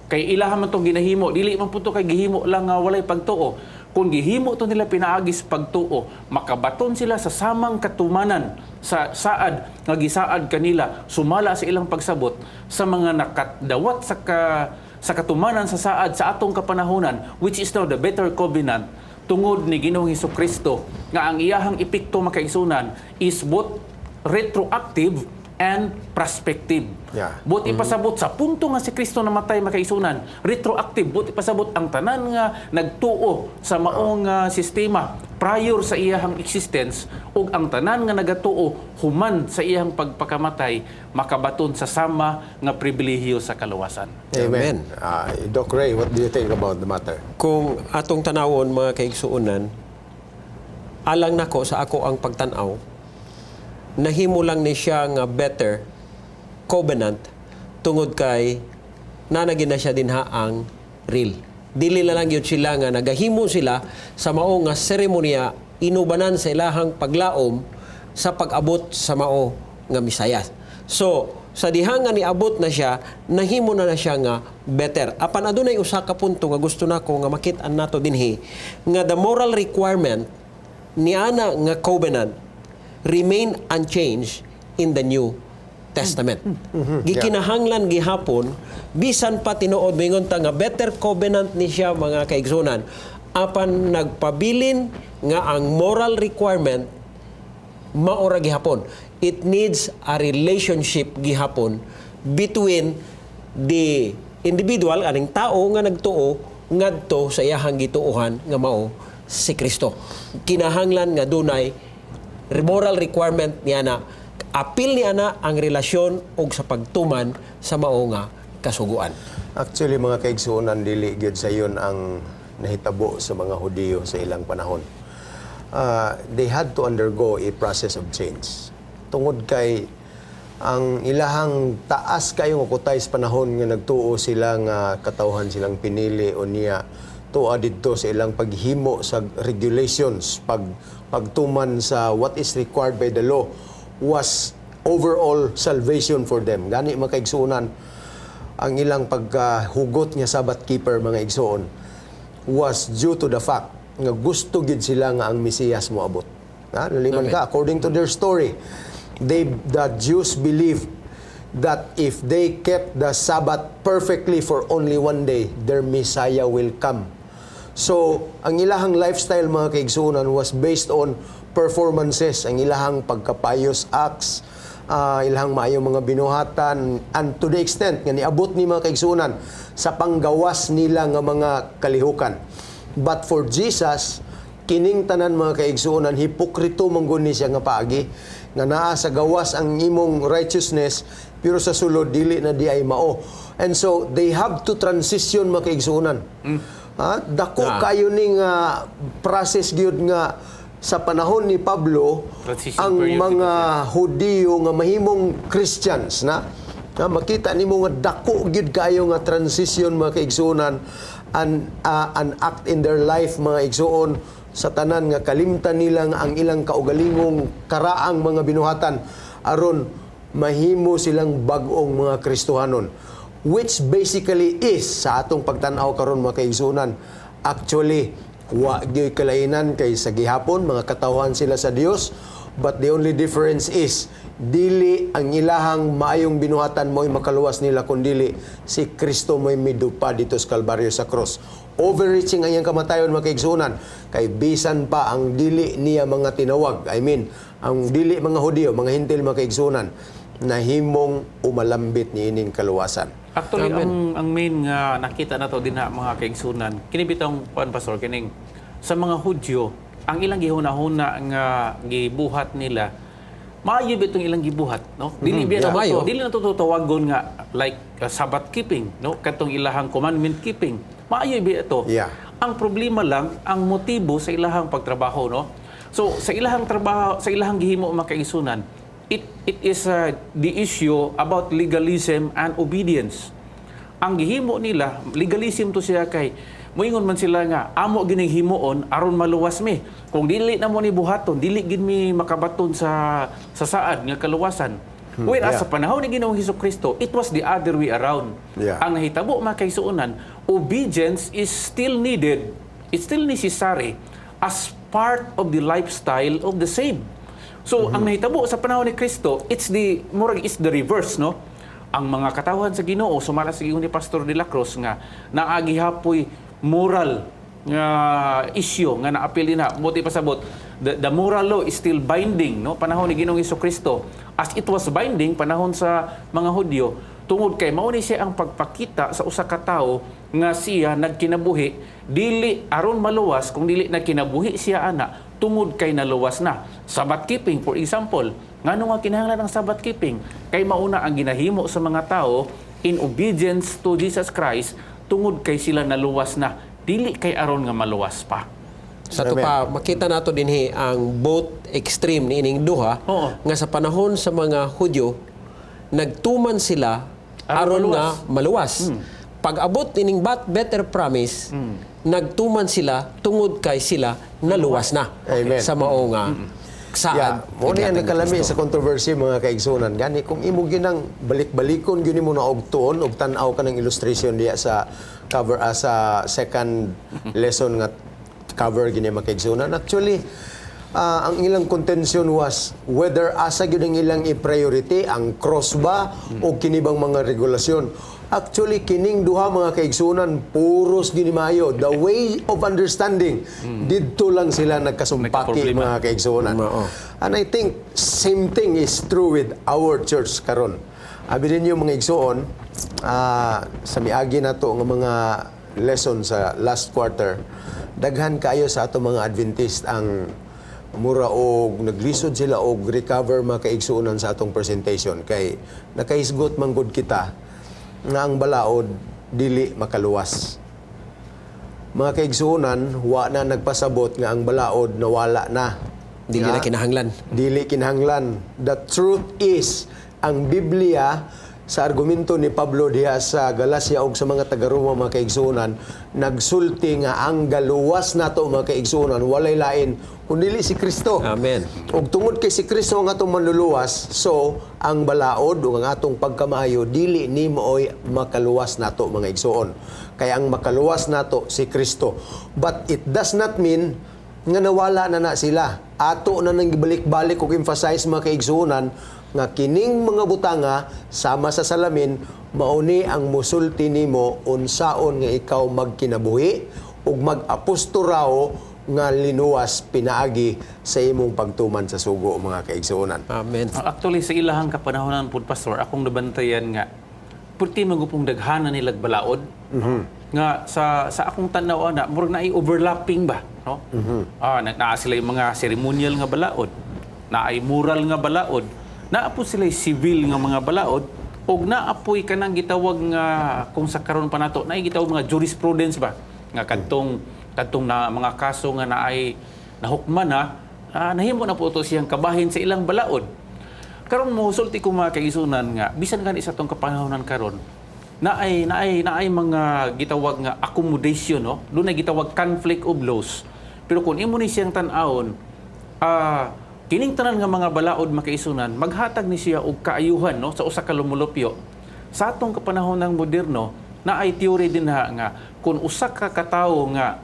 kay ilaha man tong ginahimo, dili man pud to kay gihimo lang nga walay pagtuo. Kung gihimo to nila pinaagis pagtuo, makabaton sila sa samang katumanan sa saad nga gisaad kanila sumala sa ilang pagsabot sa mga nakadawat sa katumanan sa saad sa atong kapanahonan, which is now the better covenant tungod ni Ginoong Kristo, nga ang iyahang epekto, makaigsuonan, is both retroactive and prospective. Buot ipasabot sa punto nga si Kristo namatay, makaigsuonan, retroactive. Buot ipasabot ang tanan nga nagtuo sa maong sistema prior sa iyahang existence ug ang tanan nga nagatuo human sa iyahang pagpakamatay makabaton sa sama nga pribilehiyo sa kaluwasan. Amen. Doc Ray, what do you think about the matter? Kung atong tanawon, mga kaigsuonan, alang nako sa ako ang pagtanaw, nahimo lang ni siya nga better covenant tungod kay nanagin na siya dinha ang real. Dili na lang yun sila nga nagahimo sila sa mao nga seremonya inubanan sa ilahang paglaom sa pag-abot sa mao nga Misayas. So, sa diha nga niabot na siya, nahimo na na siya nga better. Apan adunay usa ka punto nga gusto nako nga makit-an nato dinhi nga the moral requirement niana nga covenant remain unchanged in the New Testament. Gikinahanglan gihapon bisan pa tinuod moingon ta nga better covenant ni siya, mga kaigsuonan, apan nagpabilin nga ang moral requirement maora gihapon. It needs a relationship gihapon between the individual aning tao nga nagtuo ngadto sa iyahang gituohan nga mao si Kristo. Kinahanglan nga dunay moral requirement niya na apil niya na ang relasyon og sa pagtuman sa mao nga kasuguan. Actually, mga kaigsuonan, dili gyud sayon ang nahitabo sa mga Hudiyo sa ilang panahon. They had to undergo a process of change. Tungod kay ang ilahang taas kayo nga kutay sa panahon nga nagtuo sila nga katawhan silang pinili o niya tuwa didto sa ilang paghimo sa regulations, pagtuman sa what is required by the law was overall salvation for them. Gani, mga kaigsuonan, ang ilang pagkahugot nga Sabbath keeper, mga igsoon, was due to the fact nga gusto gid sila nga ang Mesiyas moabot. Ha? Naliman ka, according to their story, the Jews believed that if they kept the Sabbath perfectly for only one day, their Messiah will come. So, ang ilahang lifestyle, mga kaigsuonan, was based on performances, ang ilahang pagka-pious acts, ilahang maayong mga binuhatan, and to the extent nga niabot ni, mga kaigsuonan, sa panggawas nila nga mga kalihukan. But for Jesus, kining tanan, mga kaigsuonan, hipokrito man gud ni siya nga paagi nga naa sa gawas ang imong righteousness pero sa sulod dili na di ay mao. And so they have to transition, mga kaigsuonan. Ha? Dako kayo ning process gyud nga sa panahon ni Pablo Transition ang period. Mga Hudiyo nga mahimong Christians na na makita nimo nga dako gyud kayo nga transition, mga kaigsuonan, and an act in their life, mga igsuon, sa tanan nga kalimtan nila nga ang ilang kaugalingong karaang mga binuhatan aron mahimo silang bag-ong mga Kristohanon, which basically is sa atong pagtan-aw karon, mga kaigsuonan. Actually, wa gyoy kalainan kay sa gihapon mga katawhan sila sa Dios, but the only difference is dili ang ilahang maayong binuhatan mo'y makaluwas nila, kundili si Kristo mo'y midupa dito sa Kalbaryo sa cross. Overreaching ang iyang kamatayon, mga kaigsuonan, kay bisan pa ang dili niya mga tinawag, I mean, ang dili mga Hudiyo, mga Hentil, mga kaigsuonan, nahimong umalambit niining kaluwasan. Actually, ang main nga nakita na to din ha, mga kaigsunan, kini bitong kuan, pastor, kining sa mga Hudyo, ang ilang gihuna-huna nga gibuhat nila, maayo bitong ilang gibuhat, no? Dili biya na Maayo. to, dili na to tawagon nga like Sabbath keeping, no? Katong ilahang commandment keeping. Maayo biya to. Ang problema lang ang motibo sa ilahang pagtrabaho, no? So sa ilahang trabaho, sa ilahang gihimo, mga kaigsunan, it is the issue about legalism and obedience. Ang gihimo nila, legalism to siya kay moingon man sila nga amo gining himuon aron maluwas mi. Kung dili na mo ni buhaton, dili gid mi makabaton sa saad nga kaluwasan. Whereas sa panahon ni Ginoong Hesus Kristo, it was the other way around. Ang nahitabo, mga kaigsuonan, obedience is still needed, it's still necessary as part of the lifestyle of the saved. So, ang nahitabo sa panahon ni Kristo, it's the murag it's the reverse, no? Ang mga katawhan sa Ginoo, sumala sa giingon ni Pastor de la Cruz nga naagi hapoy moral nga issue nga naapil na mo pasabot the moral law is still binding, no, panahon ni Ginoong Kristo, as it was binding panahon sa mga Hudyo, tungod kay mao ni siya ang pagpakita sa usa ka tawo nga siya nagkinabuhi dili aron maluwas kung dili nagkinabuhi siya ana tungod kay naluwas na. Sabbath keeping, for example, ngano nga kinahanglan ang Sabbath keeping? Kay mauna ang ginahimo sa mga tao in obedience to Jesus Christ tungod kay sila naluwas na, dili kay aron nga maluwas pa. Sa to pa, makita nato dinhi ang both extreme ni ining duha nga sa panahon sa mga Hudyo, nagtuman sila aron aron nga maluwas. Pag abot ining bat better promise, nagtuman sila tungod kay sila naluwas na Amen. sa mao nga saad. Yeah, mo ni ang ni nakalami Kristo. sa controversy, mga kaigsunan. Gani kung imo ginang balik-balikon gyud nimo na og tuon og tan-aw ka ng illustration diya sa cover, sa second lesson nga cover gini, mga kaigsunan. Actually, ang ilang contention was whether asa gyud ang ilang i-priority, ang cross ba o kini bang mga regulasyon. Actually, kining duha, mga kaigsunan, puros gini maayo. The way of understanding, didto lang sila nagkasumpaki, Nagka-problema. mga kaigsunan. And I think same thing is true with our church karon. Abi ninyo, mga igsuon, Sa miagi nato nga mga lesson sa last quarter, daghan kaayo sa ato mga Adventist ang mura og naglisod sila og recover, mga kaigsuonan, sa atong presentation kay nakahisgot man gud kita nga ang balaod dili makaluwas. Mga kaigsuonan, wa na nagpasabot nga ang balaod nawala na. Dili Nga na kinahanglan. dili kinahanglan. The truth is, ang Biblia sa argumento ni Pablo diha sa Galacia og sa mga taga-Roma, mga kaigsuonan, nagsulti nga ang galuwas nato, mga kaigsuonan, walay lain kundi si Kristo. Amen. Ug tungod kay si Kristo ang atong manluluwas, so ang balaod ug ang atong pagkamaayo dili ni maoy makaluwas nato, mga igsuon. Kaya ang makaluwas nato si Kristo. But it does not mean nga nawala na na sila. Ato na nang gibalik-balik ug emphasize, mga kaigsuonan, nga kining mga butanga sama sa salamin mauni ang musulti nimo unsaon nga ikaw magkinabuhi ug mag-apostorao nga linuwas pinaagi sa imong pagtuman sa sugo, mga kaigsuonan. Amen. Actually, sa ilahang kapanahonan po, Pastor, akong nabantayan nga, purti magupong daghanan nilag balaod. Nga sa akong tanaw na, murag naay overlapping ba, no? Naa sila yung mga ceremonial nga balaod, naay moral nga balaod, naa po sila civil nga mga balaod, og naa po'y kanang gitawag nga kung sa karon pa nato, naay gitawag mga jurisprudence ba nga kadtong kadtong na mga kaso nga naay nahukman na, nahimo na po to siyang kabahin sa ilang balaod. Karon mo sulti ko, mga kaigsuonan, nga bisan gani sa atong kapanahonan karon naay mga gitawag nga accommodation, no? Doon ay gitawag conflict of laws. Pero kung imo ni siyang tan-awon, kining tanan nga mga balaod, makaisunan, maghatag ni siya og kaayuhan, no, sa usa ka lumulupyo. Sa atong kapanahon ng moderno, naay theory din ha nga kung usa ka katawo nga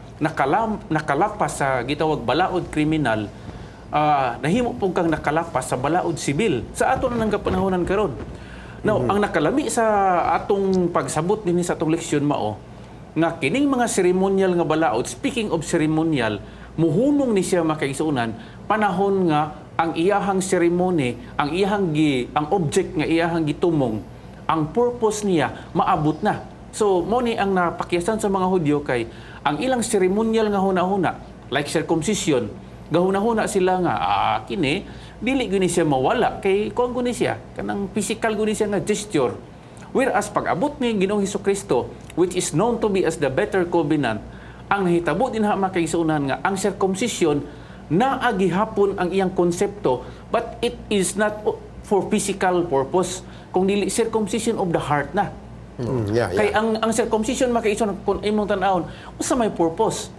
nakalapas sa gitawag balaod kriminal, nahimo pud kang nakalapas sa balaod sibil sa ato na nang kapanahonan karon. Now, ang nakalami sa atong pagsabot dinhi sa atong leksyon mao nga kining mga ceremonial nga balaod, speaking of ceremonial, muhunong ni siya, makaigsuonan, panahon nga ang iyahang ceremony, ang object nga iyahang gitumong, ang purpose niya maabot na. So, mo ni ang napakyasan sa mga Hudyo kay ang ilang ceremonial nga hunahuna, like circumcision, gahuna-huna sila nga kini dili gyud ni siya mawala kay kuan guni siya, kanang physical guni siya nga gesture. Whereas pag abot ni Ginoong Kristo, which is known to be as the better covenant, ang nahitabo din ha, makaigsuonan, nga ang circumcision naa gihapon ang iyang konsepto, but it is not for physical purpose kung dili circumcision of the heart na. Kay ang circumcision, makaigsuonan, kung imong tan-awon, unsa may purpose?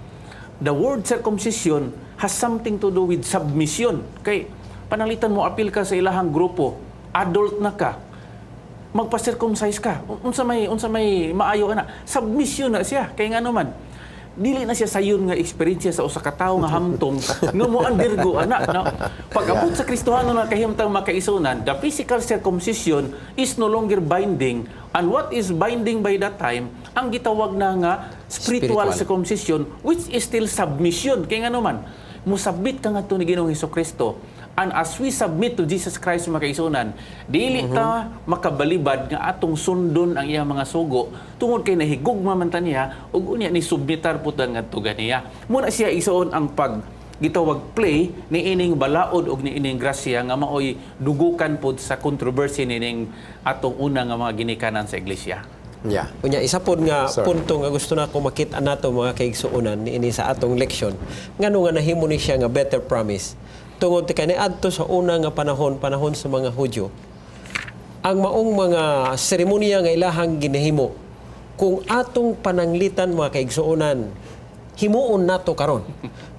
The word circumcision has something to do with submission. Kay pananglitan mo apil ka sa ilahang grupo, adult na ka, magpa-circumcise ka. Unsa may maayo ana? Submission na siya. Kay nga naman, dili na siya sayon nga eksperyensya sa usa ka tawo nga hamtong nga mo undergo ana, no? Pag-abot sa Kristohano na kahimtang, makaigsuonan, the physical circumcision is no longer binding, and what is binding by that time ang gitawag na nga spiritual, Spiritual. Circumcision, which is still submission, kay nga naman musubmit ka ngadto ni Ginoong Kristo. And as we submit to Jesus Christ, makaigsuonan, dili ta makabalibad nga atong sundon ang iyang mga sugo tungod kay nahigugma man ta niya ug unya ni submitar pud ta ngadto ganiya. Muna siya, igsoon, ang pag gitawag play ni ining balaod og ni ining grasya nga maoy dugukan pod sa controversy nining atong una nga mga ginikanan sa iglesia. Unya, isa pod nga Sir. punto nga gusto na ako makita nato, mga kaigsuonan, niini sa atong leksyon, ngano nga nahimo ni siya nga better promise, tungod kay niadto sa una nga panahon, panahon sa mga Hudyo, ang maong mga seremonya nga ilahang ginahimo, kung atong pananglitan, mga kaigsuonan, himuon nato karon,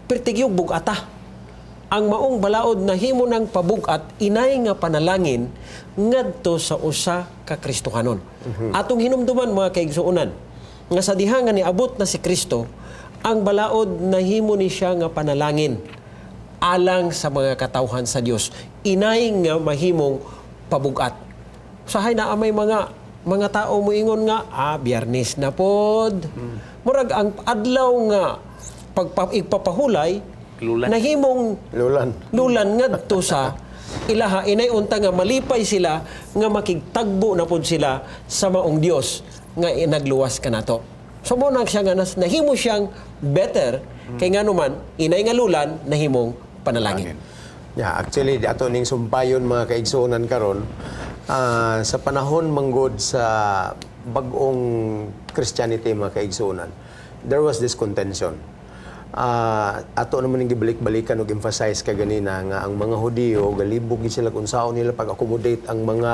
pertigyog bug-ata ang maong balaod. Nahimo ng pabugat inay nga panalangin ngadto sa usa ka Kristohanon. Atong hinumduman, mga kaigsuonan, nga sa diha nga niabot na si Kristo, ang balaod nahimo ni siya nga panalangin alang sa mga katawhan sa Dios, inay nga mahimong pabugat. Usahay naa may mga tao moingon nga Biyernes na pod. Murag ang adlaw nga pagpa, igpapahulay Lulan. nahimong Lulan. lulan ngadto sa Ilaha inay unta nga malipay sila nga makigtagbo na pud sila sa maong Dios nga nagluwas kanato. So mo na siya nga nahimo siyang better kay ngano man inay nga lulan nahimong panalangin. Yeah, actually ato ning sumpayon, mga kaigsuonan, karon sa panahon manggod sa bag-ong Christianity, mga kaigsuonan, there was this contention. Ato naman ning gibalik-balikan og emphasize kaganina nga ang mga Hudiyo galibog gid sila kung saon nila pag-accommodate ang mga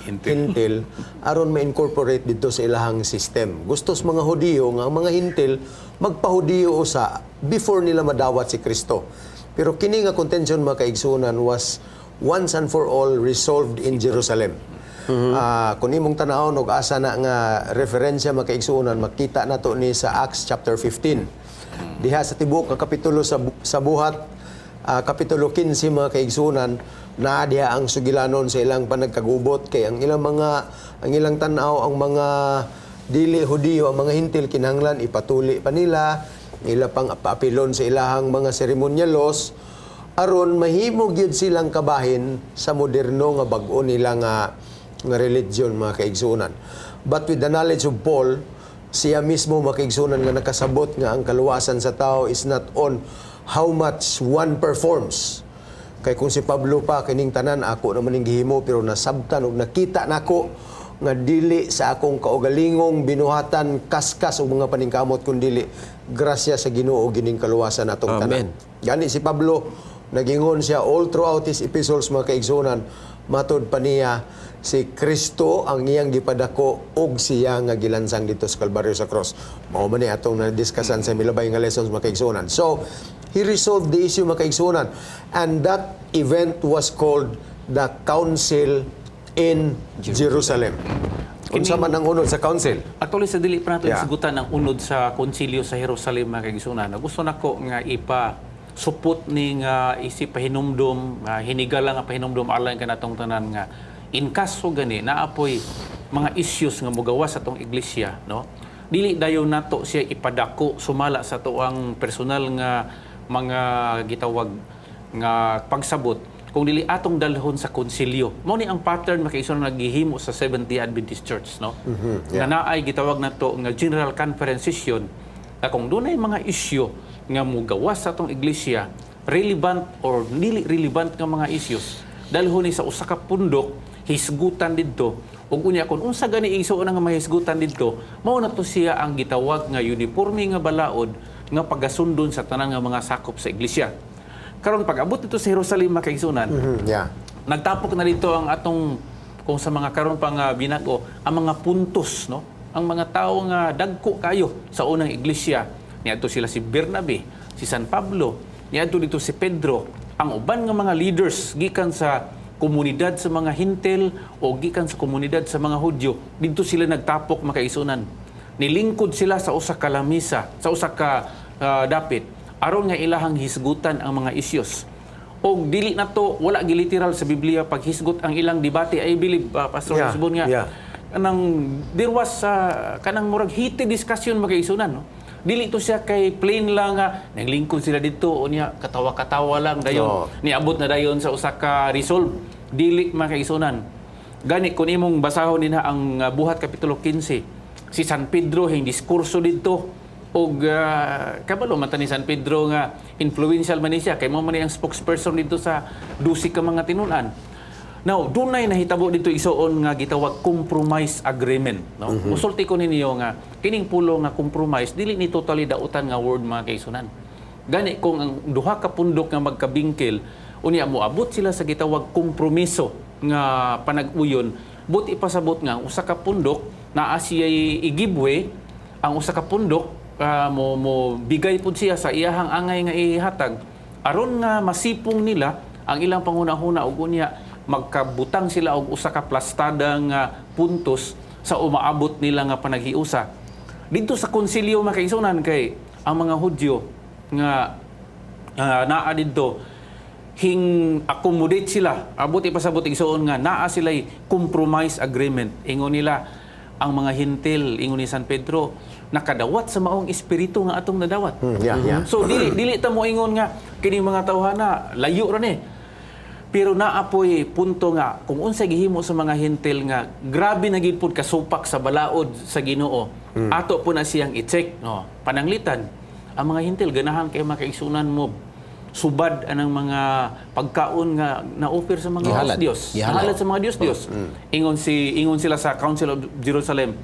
Hintil aron ma-incorporate dito sa ilahang system. Gusto sa mga Hudiyo nga ang mga Hintil magpahudiyo usa before nila madawat si Kristo. Pero kini nga contention, mga kaigsunan, was once and for all resolved in Jerusalem. Kung imong tanawon og asa na nga referensya, mga kaigsuonan, makita nato ni sa Acts chapter 15. Diha sa tibuok nga kapitulo sa Buhat kapitulo 15, mga kaigsunan, naa diha ang sugilanon sa ilang panagkagubot kay ang ilang tan-aw, ang mga dili Hudiyo, ang mga Hintil, kinahanglan ipatuli pa nila, ila pang paapilon sa ilahang mga ceremonial laws aron mahimo gyud silang kabahin sa moderno nga bag-o nila nga religion, mga kaigsunan. But with the knowledge of Paul, siya mismo, mga kaigsunan, nga nakasabot nga ang kaluwasan sa tao is not on how much one performs. Kay kung si Pablo pa, kining tanan ako naman ning gihimo, pero nasabtan og nakita nako nga dili sa akong kaugalingong binuhatan, kaskas og mga paningkamot, kun dili grasya sa Ginoo gining kaluwasan atong tanan. Amen. Gani si Pablo, nagingon siya all throughout his epistles, mga kaigsunan, matod pa niya si Kristo ang iyang gipadako og siya nga gilansang dito sa Kalbaryo sa cross. Mao man ni atong na-discussan sa milabay nga lessons, mga kaigsunan. So, he resolved the issue, mga kaigsunan. And that event was called the Council in Jerusalem. Unsa man ang unod sa council? Actually, sa dili pa nato isgutan ang unod sa konsilyo sa Jerusalem, mga kaigsunan. Gusto nako nga ipa supot ni nga isip pahinumdom, hinigala nga pahinumdom alang kanatong tanan nga in kaso gani naapoy mga issues nga mogawas sa atong iglesia, no, dili dayon nato siya ipadako sumala sa atoang personal nga mga gitawag nga pagsabot, kung dili atong dalhon sa konsilyo. Mao ni ang pattern, mga kaigsuonan, naghihimo sa Seventh-day Adventist Church, no? Nga naay gitawag nato nga General Conference session nga kung dunay mga isyu nga mugawas sa atong iglesia, relevant or dili relevant nga mga issues, dalhon ni sa usa ka pundok, hisgutan didto ug unya kung unsa gani igsuon nga mahisgutan didto, mao na to siya ang gitawag nga uniforme nga balaod nga pagasundon sa tanan nga mga sakop sa iglesia. Karon, pag abot dito sa Jerusalem, mga kaigsunan, nagtapok na dito ang atong kung sa mga karon pa nga binago ang mga puntos, no, ang mga tao nga dagko kayo sa unang iglesia. Niadto sila si Bernabe, si San Pablo, niadto dito si Pedro, ang uban nga mga leaders gikan sa komunidad sa mga Hintel o gikan sa komunidad sa mga Hudyo. Didto sila nagtapok, mga kaigsunan. Nilingkod sila sa usa ka lamisa, sa usa ka dapit aron nga ilahang hisgutan ang mga issues. Og dili na to, wala giliteral sa Biblia paghisgot ang ilang debate. I believe, Pastor Lisbon, nga kanang there was kanang murag heated discussion, mga kaigsunan, no? Dili to siya kay plain lang nga naglingkod sila dito unya katawa-katawa lang dayon, niabot na dayon sa usa ka resolve. Dili, mga kaigsunan. Gani kung imong basahon dinha ang Buhat kapitulo 15, si San Pedro hing diskurso didto og kabalo man ta ni San Pedro nga influential man ni siya kay mo man ni ang spokesperson dito sa 12 ka mga tinun-an. Now, dunay nahitabo dito, igsoon, nga gitawag compromise agreement, no? Musulti ko ninyo nga kining pulo nga compromise dili ni totally dautan nga word, mga kaigsunan. Gani kung ang duha ka pundok nga magkabingkil, unya moabot sila sa gitawag kompromiso nga panag-uyon, but ipasabot nga ang usa ka pundok naa siya i-give, ang usa ka pundok mo mo bigay pud siya sa iyahang angay nga ihatag aron nga masipong nila ang ilang panghuna-huna ug unya magkabutang sila og usa ka plastada nga puntos sa umaabot nila nga panaghiusa. Didto sa konsilyo, mga kaigsunan, kay ang mga Hudyo nga naa didto hing accommodate sila. Abot ipasabot, igsoon, nga naa sila compromise agreement. Ingon nila ang mga Hintil, ingon ni San Pedro, nakadawat sa maong espiritu nga atong nadawat. So dili dili ta mo ingon nga kini mga tawhana layo ra ni. Pero naa poy punto nga kung unsay gihimo sa mga Hentil nga grabe na gid pud kasupak sa balaod sa Ginoo. Ato po na siyang i-check, no. Pananglitan, ang mga Hentil ganahan kay makaigsunan mo subad anang mga pagkaon nga na-offer sa mga Gihalad. Diyos. Gihalad. Gihalad sa mga Diyos Diyos. Ingon sila sa Council of Jerusalem.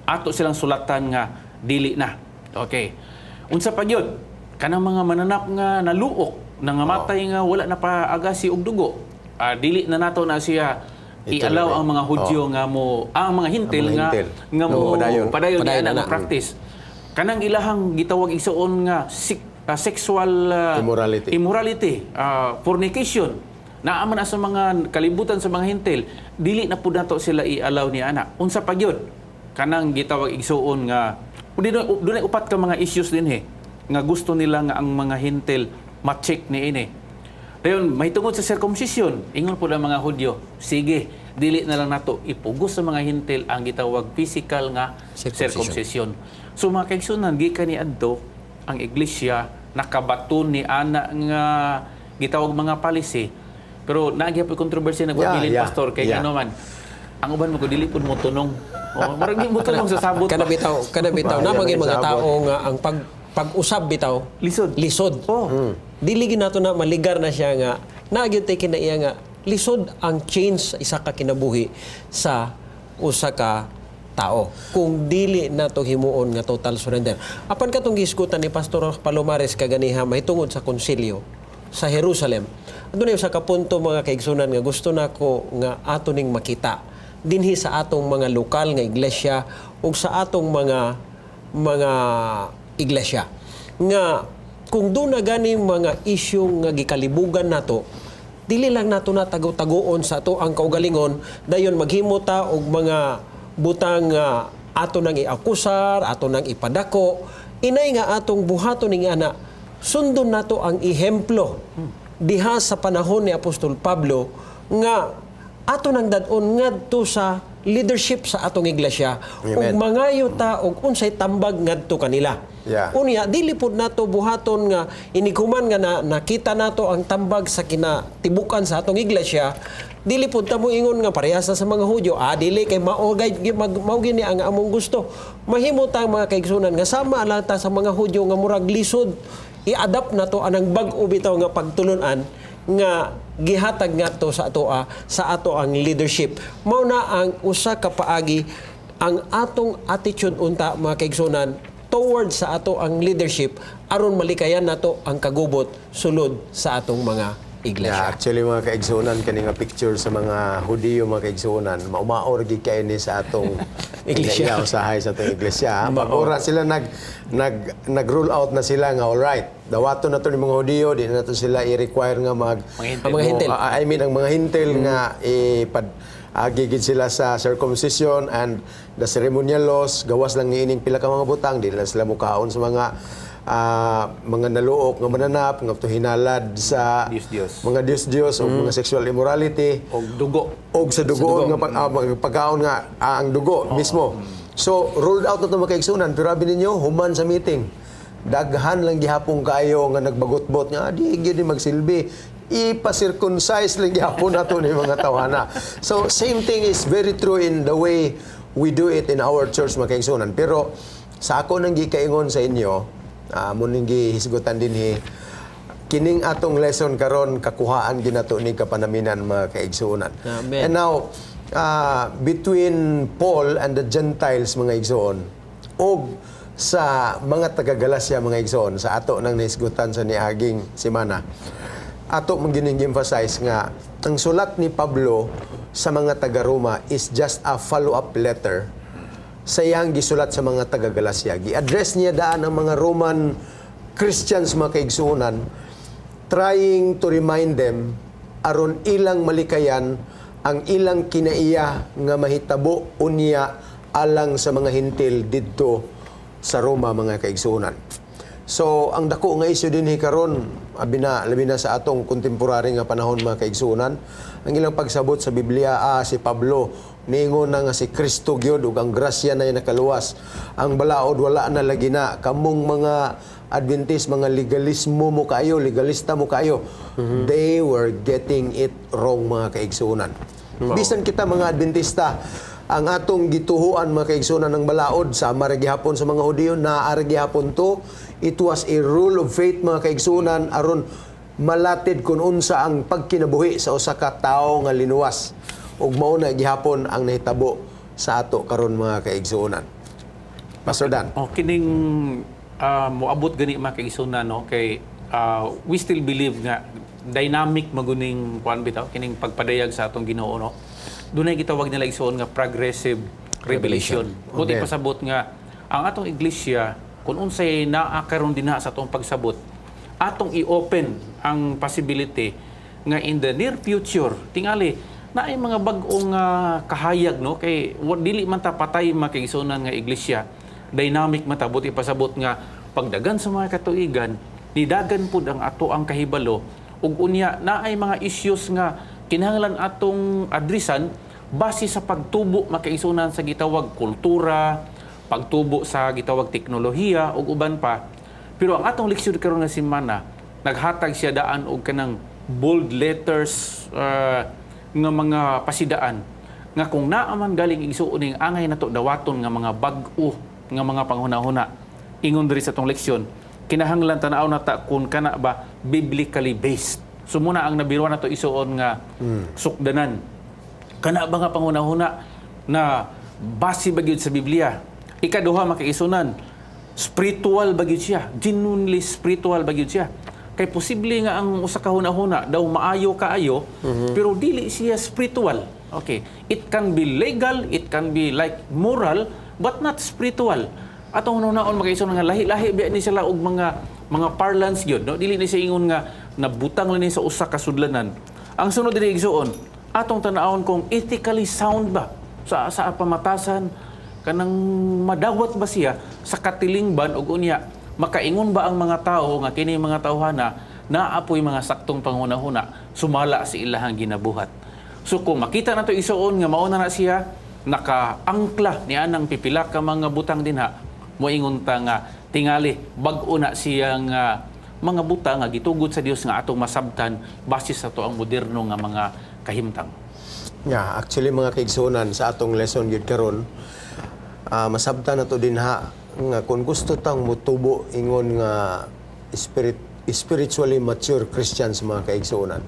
Ato silang sulatan nga dili na. Okay. Unsa pa gyud? Kanang mga mananap nga naluok, nangamatay nga wala na paagasi og dugo. Ah, dili na nato na siya Ito i-allow na rin. ang mga Hudyo nga mo ang mga Hintil Ang mga nga Hintil. nga mo No, padayon. padayon, Padayon padayon na na na. practice. Kanang ilahang gitawag igsuon nga sexual Immorality. Immorality, fornication. Naa man na sa mga kalibutan sa mga Hintil, dili na pud nato sila i-allow ni ana. Unsa pa gyud? Kanang gitawag igsuon nga dunay upat ka mga issues dinhi nga gusto nila nga ang mga Hintil ma-check ni ini. Dayon, may tungod sa circumcision, ingon po ang mga Hudyo, sige, dili na lang nato ipugos sa mga Hintil ang gitawag physical nga Circumcision. circumcision. So mga kaigsunan, gikan ni adto ang iglesia nakabaton ni ana nga gitawag mga policy. Pero naa gyud controversy na bilin, pastor, kay ano man. Ang uban mo ko dili pud mo tunong. Oh, murag di mo tunong sa sabot. Kana bitaw na Bayan mga ang mga sabot. tao nga ang pag-usab bitaw Lisod. lisod. Oh. Dili gyud nato na maligar na siya nga naa gyud tay kinaiya nga lisod ang change sa isa ka kinabuhi sa usa ka tao kung dili nato himuon nga total surrender. Apan katong gisgutan ni Pastor Palomares kaganiha mahitungod sa konsilyo sa Jerusalem. Adunay usa ka punto, mga kaigsunan, nga gusto nako nga ato ning makita dinhi sa atong mga lokal nga iglesia ug sa atong mga iglesia nga kung doon na gani mga isyu nga gikalibugan nato, dili lang nato na tago-tagoon sa ato ang kaugalingon, dayon maghimo ta og mga butang nga ato nang iakusar, ato nang ipadako. Inay nga atong buhaton ning ana, sundon nato ang ehemplo diha sa panahon ni Apostol Pablo nga ato nang dad-on ngadto sa leadership sa atong iglesia ug Amen. mangayo ta og unsay tambag ngadto kanila. Unya dili pud nato buhaton nga inighuman nga na, nakita nato ang tambag sa kinatibukan sa atong iglesia, dili pud ta moingon nga parehas na sa mga Hudyo, ah, dili kay mao gay mao gini ang among gusto. Mahimo ta, mga kaigsunan, nga sama lang ta sa mga Hudyo nga murag lisod i-adapt nato anang bag-o bitaw nga pagtulunan nga gihatag ngadto sa atoa, sa ato ang leadership. Mao na ang usa ka paagi, ang atong attitude unta, mga kaigsunan, towards sa ato ang leadership aron malikayan nato ang kagubot sulod sa atong mga iglesia. Yeah, actually, mga kaigsunan, kani nga picture sa mga Hudiyo, mga kaigsunan, maumaor gid kay ni sa atong Iglesia. iglesia, usahay sa atong iglesia. Pag ora sila nag nag nag roll out na sila nga all right. Dawato na to ni mga Hudiyo, di na nato sila i-require nga mag Mga Hintil. Ang mga Hintil. I mean, ang mga Hintil nga ipad agi gid sila sa circumcision and the ceremonial laws, gawas lang niining pila ka mga butang, di na sila mukaon sa mga naluok nga mananap nga hinalad sa Diyos, Diyos. mga Diyos Diyos o mga sexual immorality Og dugo. og sa dugoon nga pagkaon nga ang dugo mismo. So rolled out na ito, mga kaigsunan, pero abi ninyo, human sa meeting, daghan lang gihapon kaayo nga nagbagot-bot nga di gyud ni magsilbi, ipa-circumcise lang gihapon nato ni mga tawhana. So same thing is very true in the way we do it in our church, mga kaigsunan. Pero sa ako nang gikaingon sa inyo, mo ning gihisgutan dinhi, kining atong lesson karon kakuhaan ginato ni kapanaminan, mga kaigsuonan. Amen. And now, between Paul and the Gentiles, mga igsoon, og sa mga taga-Galacia, mga igsoon, sa ato nang nahisgutan sa niaging semana, ato man gining emphasize nga ang sulat ni Pablo sa mga taga-Roma is just a follow-up letter sa iyang gisulat sa mga taga-Galacia. Gi-address niya daan ang mga Roman Christians, mga kaigsuonan, trying to remind them aron ilang malikayan ang ilang kinaiya nga mahitabo unya alang sa mga Hintil didto sa Roma, mga kaigsuonan. So, ang dako nga isyu dinhi karon, abi na labi na sa atong contemporary nga panahon, mga kaigsuonan, ang ilang pagsabot sa Biblia, si Pablo niingon na nga si Kristo gyud ug ang grasya na nakaluwas. Ang balaod wala na lagi na kamong mga Adventist, mga legalismo mo kayo, legalista mo kayo. They were getting it wrong, mga kaigsuonan. Bisan kita mga Adventista, ang atong gituhuan, mga kaigsuonan, ng balaod sa gihapon sa mga Hudiyo, naa gihapon to. It was a rule of faith, mga kaigsuonan, aron malatid kung unsa ang pagkinabuhi sa usa ka tawo nga linuwas. Ug mao na gihapon ang nahitabo sa ato karon, mga kaigsuonan. Pastor Dan. Oh, kining moabot gani mga kaigsuonan, no, kay we still believe nga dynamic maguning kuan bitaw kining pagpadayag sa atong Ginoo, no. Dunay gitawag nila, igsoon, nga progressive revelation. Buti Amen. pasabot nga ang atong iglesia, kung unsay naa karon dinha sa atong pagsabot, atong i-open ang possibility nga in the near future tingali naay mga bag-ong kahayag, no, kay dili man ta patay, mga kaigsuonan, nga iglesia. Dynamic man ta. Buti pasabot nga pagdagan sa mga katuigan, nidagan pud ang ato ang kahibalo ug unya naay mga issues nga kinahanglan atong adresan base sa pagtubo, mga kaigsuonan, sa gitawag kultura, pagtubo sa gitawag teknolohiya ug uban pa. Pero ang atong leksyon karon nga semana, naghatag siya daan og kanang bold letters nga mga pasidaan nga kung naa man galing, igsuon, ning angay nato dawaton nga mga bag-o nga mga panghuna-huna, ingon diri sa atong leksyon, kinahanglan tan-aw nata kung kana ba biblically based. So muna ang nabiruan nato, isuon, nga sukdanan, kana ba nga panghuna-huna na base ba gyud sa Biblia? Ikaduha, mga kaigsuonan, spiritual ba gyud siya? Genuinely spiritual ba gyud siya? Kay posible nga ang usa ka hunahuna daw maayo kaayo, pero dili siya spiritual. Okay. It can be legal, it can be like moral, but not spiritual. Atong hunaon, mga kaigsuonan, nga lahi-lahi biya ni sila og mga parlance gyud, no? Dili ni siya ingon nga nabutang lang ni sa usa ka sudlanan. Ang sunod diri, igsuon, atong tan-awon kung ethically sound ba sa pamatasan, kanang madawat ba siya sa katilingban ug unya makaingon ba ang mga tao nga kini mga tawhana naa poy mga saktong panghunahuna sumala sa ilahang ginabuhat. So kung makita nato, isuon, nga mao na na siya nakaangkla ni anang pipila ka mga butang dinha, moingon ta nga tingali bag-o na siya nga mga butang nga gitugot sa Dios nga atong masabtan base sa ato ang moderno nga mga kahimtang. Yeah, actually, mga kaigsuonan, sa atong lesson gyud karon, masabtan nato dinha nga kung gusto tang mutubo ingon nga spiritually mature Christians, mga kaigsuonan,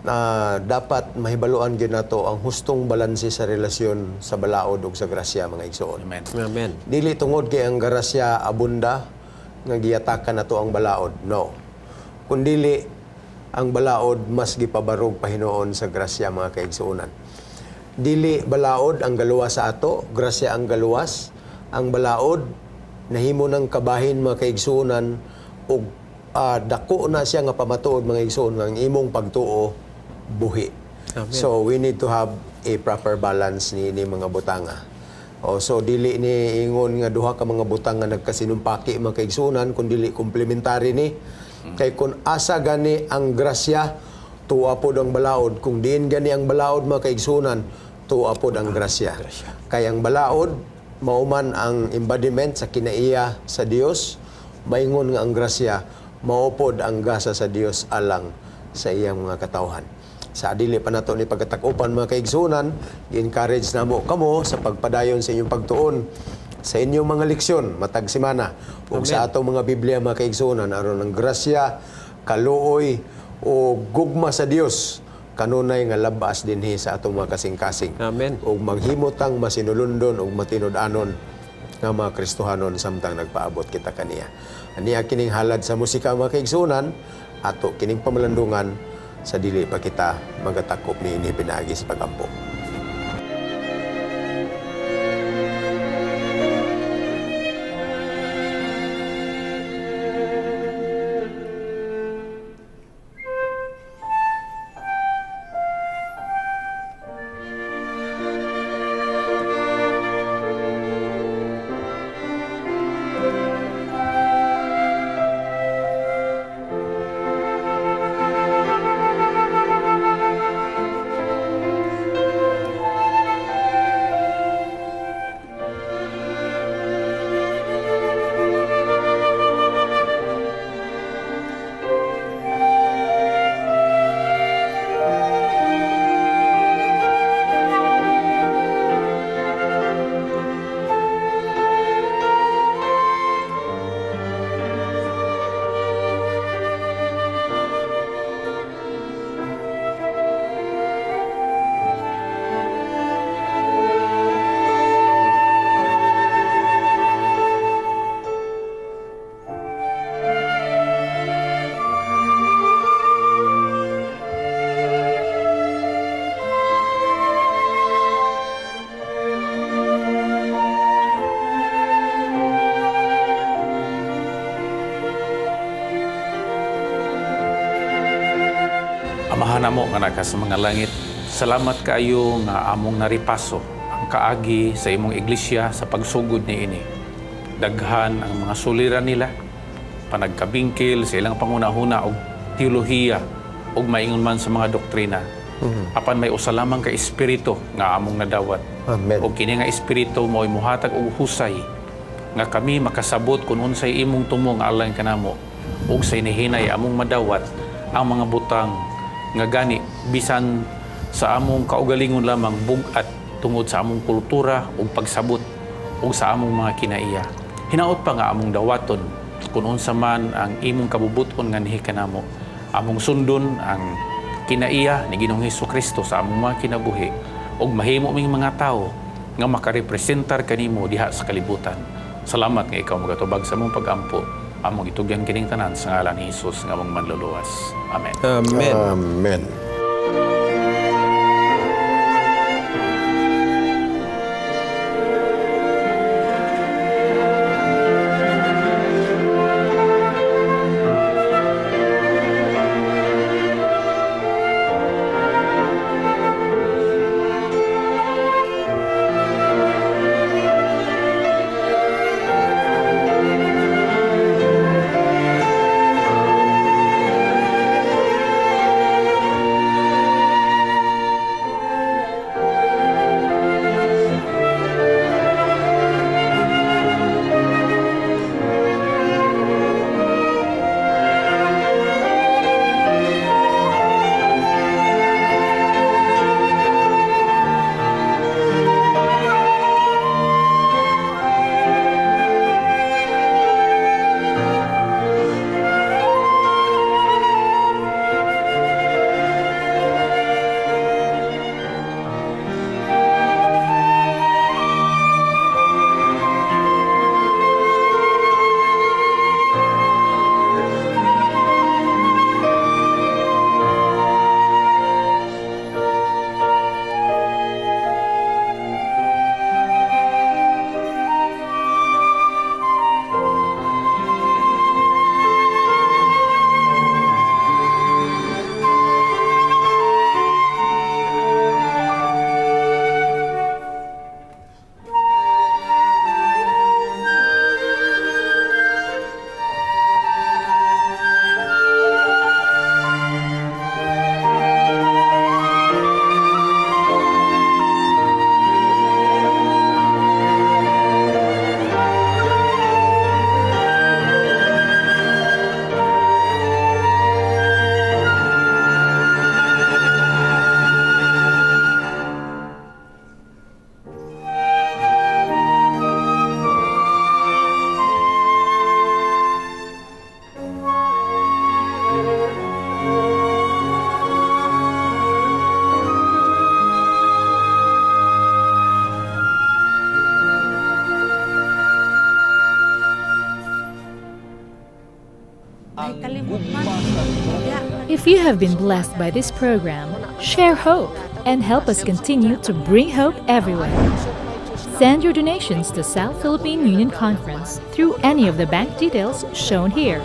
na dapat mahibaluan gyud nato ang hustong balanse sa relasyon sa balaod ug sa grasya, mga igsoon. Amen. Amen. Dili tungod kay ang grasya abunda nga giyatakan nato ang balaod. No. Kundili ang balaod mas gipabarog pahinuon sa grasya, mga kaigsuonan. Dili balaod ang galuwas sa ato, grasya ang galuwas. Ang balaod nahimo ng kabahin, mga kaigsuonan, ug dako na siya nga pamatuod, mga igsuon, nga ang imong pagtuo buhi. So we need to have a proper balance ni mga butanga. O, so dili ni ingon nga duha ka mga butang nga nagkasinumpaki, mga kaigsuonan, kun dili komplementary ni. Kay kung asa gani ang grasya, tuwa pod ang balaod. Kung diin gani ang balaod, mga kaigsuonan, tuwa pod ang grasya. Kay ang balaod mauman ang embodiment sa kinaiya sa Dios, maingon nga ang grasya mao pod ang gasa sa Dios alang sa iyang mga katawhan. Sa dili pa nato ni pagkatakupan, mga kaigsuonan, gi-encourage namo kamo sa pagpadayon sa inyong pagtuon sa inyong mga leksyon matag semana ug sa atong mga Biblia, mga kaigsuonan, aron ang grasya, kaluoy o gugma sa Dios kanunay nga labas dinhi sa atong mga kasing-kasing. Amen. Ug maghimotang masinulundon ug matinud-anon nga mga Kristohanon samtang nagpaabot kita kaniya. Ania kining halad sa musika, mga kaigsuonan, ato kining pamalandungan sa dili pa kita magatakop niini pinaagi sa pagampo. Amahan namo nga naka sa mga langit, salamat kaayo nga among naripaso ang kaagi sa imong iglesia sa pagsugod niini. Daghan ang mga suliran nila, panagkabingkil sa ilang pangunahuna og teolohiya ug maingon man sa mga doktrina. Apan may usa lamang ka espiritu nga among nadawat. Amen. Ug kini nga espiritu mo'y muhatag og husay nga kami makasabot kung unsay imong tumong alang kanamo ug sa inihinay among madawat ang mga butang nga gani bisan sa among kaugalingon lamang bug-at tungod sa among kultura ug pagsabot ug sa among mga kinaiya. Hinaot pa nga among dawaton kung unsa man ang imong kabubuton nga nihi kanamo. Among sundon ang kinaiya ni Ginoong Hesus Kristo sa among mga kinabuhi ug mahimo ming mga tawo nga makarepresentar kanimo diha sa kalibutan. Salamat nga ikaw magatubag sa among pagampo. Among itugyan kining tanan sa ngalan ni Hesus nga among manluluwas. Amen. Amen. Amen. If you have been blessed by this program, share hope and help us continue to bring hope everywhere. Send your donations to South Philippine Union Conference through any of the bank details shown here.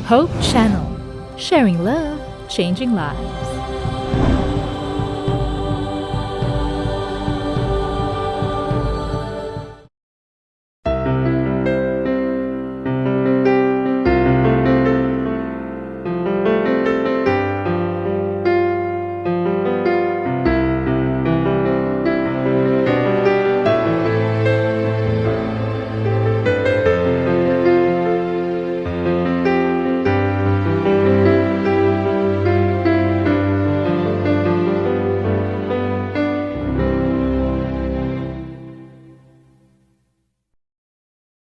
Hope Channel, sharing love, changing lives.